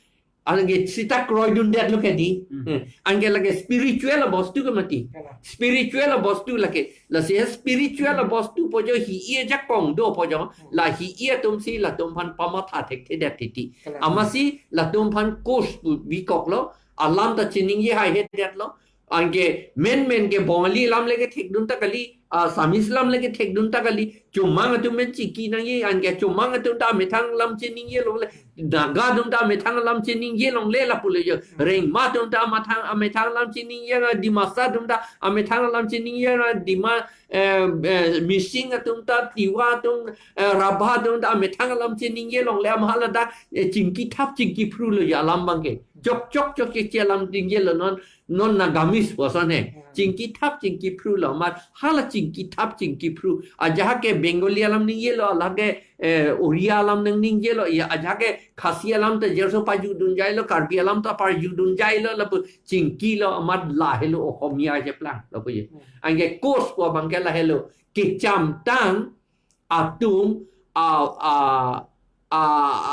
anke sita kroidundetlo ke di. Hmm. Hmm. Anke lake spiritual abostu ke mati. Kalang. Spiritual abostu lake. Lasi spiritual abostu pu jo hi-i ajakong dopo jo. Hmm. La hi-i atumsi latum aphan pamatha thekthedet titi. Kalang. Amatsi latum aphan Kos pu bikoklo. Alam ta chiningje haihedetlo. Anke menmen ke Bongali alam le kethekdun ta kali, Assamese alam le kethekdun ta kali, Chomang atum pen chingki nangji, anke Chomang atum ta amethang alam chiningje longle, Naga atum ta amethang alam chiningje longle lapu le jo, Rengma atum ta amethang, amethang alam chiningje, Dimasa atum ta amethang alam chiningje, Dima, eh, eh, Mising atum ta, Tiwa atum, eh, Rabha atum ta amethang alam chiningje longle, amat hala ta, eh, chingkithap chingkiphrulo jo alam abang ke. Chok chok chok chok che alam ningjelo non, non Nagamese pu ason he. Hmm. Chingkithap chingkiphrulo amat hala chingkithap chingkiphru. Ajahak ke Bengali alam ningjelo, alake, eh, Oriya alam nangningjelo, ya ajahak ke Khasi alam ta jerso pajudunjailo, Karbi alam ta pajudunjailo, lapu chingkilo amat lahelo Okhomia cheplanglo pu jo. Hmm. Anke Kos pu abang ke lahelo. Kechamtang atum a, a, a,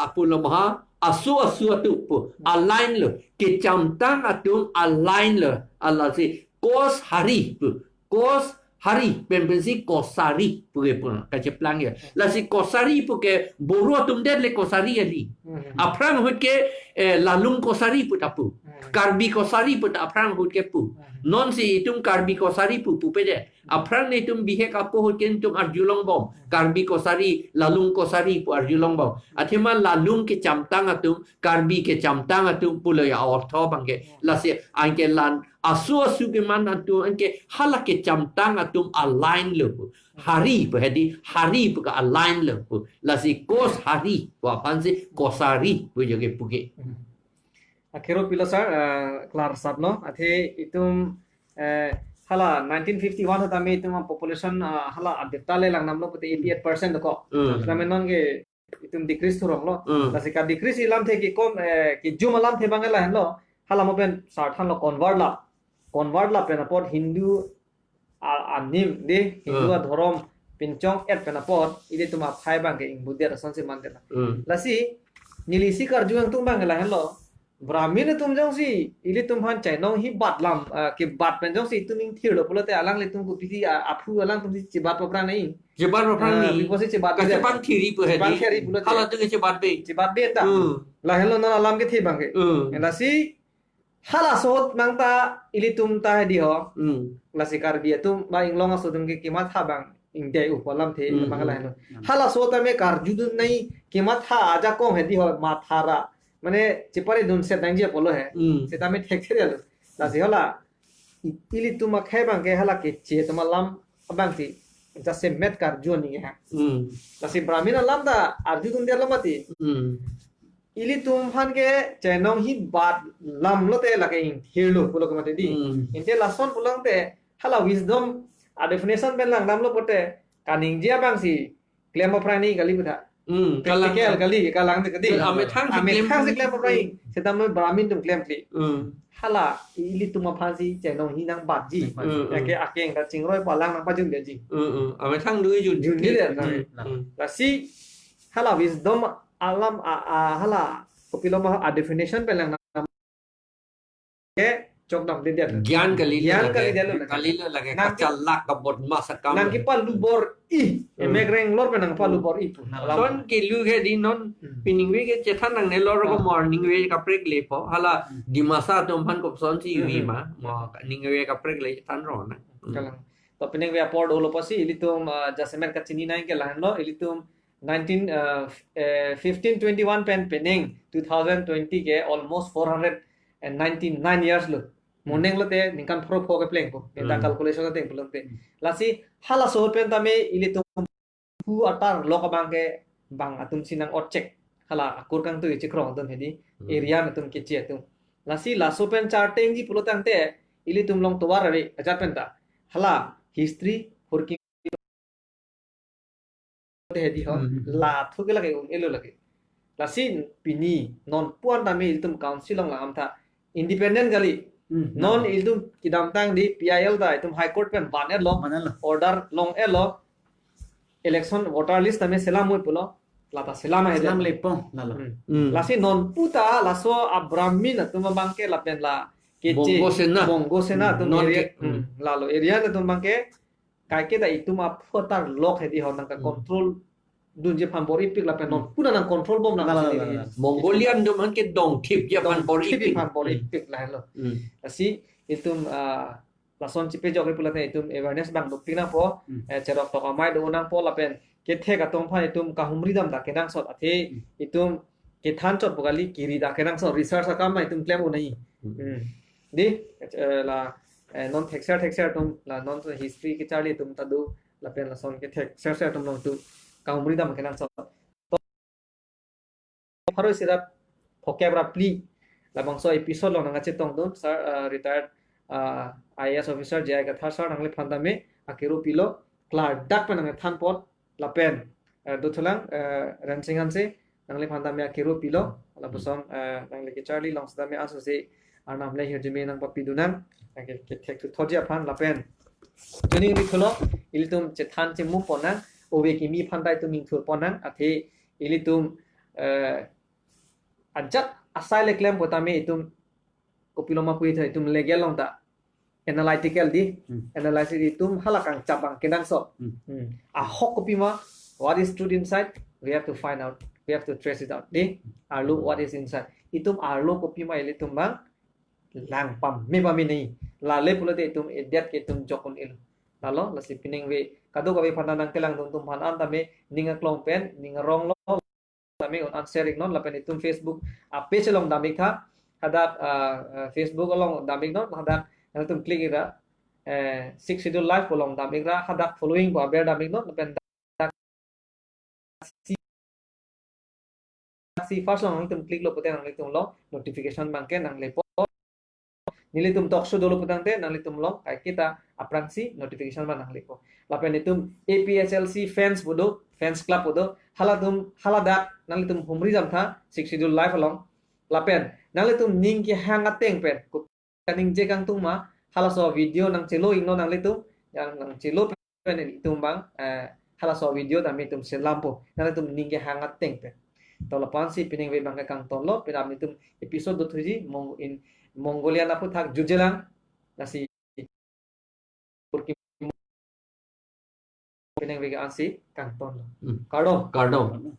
a, pulo maha, asu asu atum pu, align lo, kechamtang atum align lo, a lasi Kos Hari pu, Kos Hari, pen pensi Kosari pu ke pu, kacheplang jo. Lasi Kosari pu ke Boru atum det le Kosari ali. Hmm. Aphrang ahut ke, eh, Lalung Kosari pu ta pu. Hmm. Karbi Kosari pu ta aphrang ahut ke pu. Hmm. Nonsi itum Karbi Kosari pu pupe det. Aphrang netum bihek apo ahut ke netum arjulongbom. Karbi Kosari, Lalung Kosari pu arjulongbom. Athema Lalung kechamtang atum, Karbi kechamtang atum pulo jo a-ortho abang ke. Lasi anke lan asu asu keman atum anke hala kechamtang atum align lo pu. Hari pu hedi, Hari pu ke align lo pu. Lasi Kos Hari pu aphansi Kosari pu jo kepu ke. Hmm. Akhero pilo sir, eh, klar sap no. Athe itum, eh, hala nineteen fifty-one tame itum a population, ah, hala update ta le lang namlo pute eighty-eight percent ko. Hmm. Tame non ke itum decrease thurong lo. Hmm. Lasi ka decrease alamthe kekom, eh, kejum alamthe abang lahenlo. Hala mo pen sir thanlo convert la. Convert lapen apot Hindu a, anim de Hindu Hmm. adhorom pinchong-et pen apot ilitum aphai abang ke ingbudet asonsi mandet la. Hmm. Lasi neli isi karju angtung abang lahenlo. Brahmin atum jongsi ilitum aphan chainong hi bat lam, ah, kebat pen jongsi itum ingthirlo pulote alanglitum kopisi, ah, aphu alangtum si chebat paphrang nai. Chebat paphrang Ah, nai. Pi pusi chebat Kasi dia. Pangthiri pu hedi. Pangthiri pulote. Halatum ke chebat be. Chebat be ta. Hmm. Lahenlo non alam kethe abangke. Hmm. Lasi halaso ahut nangta ilitum ta hedi ho. Hmm. Lasi Karbi atum ba inglong aso atum ke kematha abang ingdei u pu alamthe Hmm, abang hmm. lahenlo. Hmm. Halaso tame karjudun nai kematha ajakong hedi ho mathara. Mane cheparedun set nangji apotlo he. Hmm. Setame thekthe lo. Lasi hala i-, ilitum akhei abangke hala keche atum alam abangsi jasemet karju nangji ha. Hmm. Lasi Brahmin alam ta arjudun dia lo mati. Hmm. Ilitum aphan ke chainong hi bat lam lote lake ingthirlo pulo ke mati di. Hmm. Ante lason pulote hala wisdom a definition pen langdamlo pote kaningje abangsi klem paphrang nai kali pu tha. Hmm, kalang. Practical kali, kalang te kali. Amethang si klem Amethang si klem paphrang nai. Setame Brahmin atum klemkle. Hmm. Hala ilitum aphansi chainong hi nangbatji. Hmm, hmm. Lake akeng ta chingroi pu alang nangpajun dia ji. Hmm, hmm. Amethang dui jun. Junde dia. Hmm, hmm. Lasi hala wisdom alam a, a hala kopilo ma a definition pen langdam ke chokdamde dia. Gyan kali lo Gyan lake. Kali dia lo lake. Kali lo lake. Nang ke- kachalak kabodmas akam. Nang kepalu bor-i. Hmm. Emek renglor pen nang kepalu bor-i pu. Hmm. Lason kelu ke di non Hmm. piningve ke chethan nangnelo ko Ah. morning ve kaprek lepo. Hala Hmm. Dimasa atum aphan kopusonsi Hmm. vi ma. Mo ningve kaprek le chethan ro na. Hmm. Kalang. To piningve apor dolo pusi ilitum, ah, jasemet kachini nai ke lahenlo ilitum nineteen, uh, eh, fifteen twenty-one pen pening two thousand twenty ke almost four hundred and ninety-nine years lo. Mo Hmm. neng lote ningkan pharo pho kepleng po. Neta Hmm. calculation ateng pulote. Hmm. Lasi halaso pen tame ilitum pu atar lok abangke bang atumsi nang-ot chek. Hala akur kangtui chikrong atum hedi. Hmm. Area atum keche atum. Lasi laso pen chartengji pulotangte ilitum along tovar ave ajat pen ta. Hala history hurki hedi ho, Hmm. la thu ke lake un-elo lake. Lasi pini non pu-an tame ilitum council along langdam tha independent kali. Hmm. Non ilitum kedamtang di P I L ta itum High Court pen van-etlo. Van-etlo. Order long-etlo. Election voter list tame selam moi pulo. Lata selam ahe Selam dia. Lepo, lalo. Hmm. Hmm. Lasi non pu ta laso a Brahmin atum abangke lapen la keche Bongo Sena. Bongo Sena Hmm. atum Non area, ke, hmm. hmm, lalo area atum abangke kaike ta itum aphu atar lok hedi ho nang ka Hmm. control dunji aphan bor-ipik lapen non Hmm. pu ta nang control bom nang Lalo, sini lalo, di. lalo. Mongolian atum aphan ke dongthipji aphan Dongthip bor-ipik. aphan bor-ipik Hmm. lahenlo. Hmm. Lasi itum, ah, lason chepejok ke pulote itum awareness abang dopik nangpo, Hmm. eh, cherok tok amei do nangpo lapen kethek atum aphan itum kahumri dam ta kenangsot athe Hmm. itum kethan chot pu kali kiri ta kenangsot research akam ma itum klem unai. Hmm. Hmm. Di, eh, la, eh, non thekser thekser atum, la non history kecharli atum ta do, lapen lason kethekser ser atum along itum kahumri dam kenangsot. Pharo isi ra phokep ra phli, labangso episode along nangkachetong dun, sir, eh, retired, eh, I A S officer J I Kathar sir nangliphan tame akiru pilo, klardak pen nangthan apot, lapen, eh, dothulang, eh, Rensing Hanse, nangliphan tame akiru pilo, lapuson, eh, nangli kecharli along setame aso si, Arnam le hirjume nangpapi dun nang, eh, ke, kethek thu thotji aphan, lapen. Tuni ri thulo, ilitum chethan chemu pon nang, ove kimi aphan ta itum ingthur pon nang, athe ilitum, eh, ajat asai le klem pu tame itum kopilo ma pu itum legal along ta analytical di, Hmm. analysis itum hala kangchap abang kenangsot. Hmm. Hmm. Ahok kopi ma, what is truth inside? We have to find out. We have to trace it out. Di, arlo what is inside. Itum arlo kopi ma ilitum abang lang pame pame nai. Lale pulote itum edet ke itum jok un-elo. Lalo, lasi piningve kadokave aphan nangkelang dun atum aphan an tame ning aklong pen, ning arong lo, tame un-an share iknon, lapen itum Facebook a page along dam ik tha, hadak, ah, ah, Facebook along dam iknon, hadak nangtum click ira, eh, Sixth Schedule Live along dam ikra, hadak following pu aber dam iknon, lapen dak si, si first along nangtum click lo pute nanglitum along notification abangke nanglepo. Nelitum talk show dolo putangte nanglitum along kaike ta aphrangsi notification abang nanglepo. Lapen itum A P H L C fans pu do, fans club pu do, halatum, haladak nanglitum humri dam tha, Sixth Schedule Live along. Lapen nanglitum ning kehang ateng pen, ku-, kaningje kangtung ma, halaso video nangchelo iknon nanglitum, yang nangchelo pen itum abang, eh, halaso video tame itum selampo, nanglitum ning kehang ateng pen. To lapu-ansi pining ave abangke kangtonlo, pini alanglitum episode dothuji, Mong-, in Mongolian aphuthak jutjelang, lasi purki pining ave ke ansi kangtonlo. Hmm. Kardom. Kardom.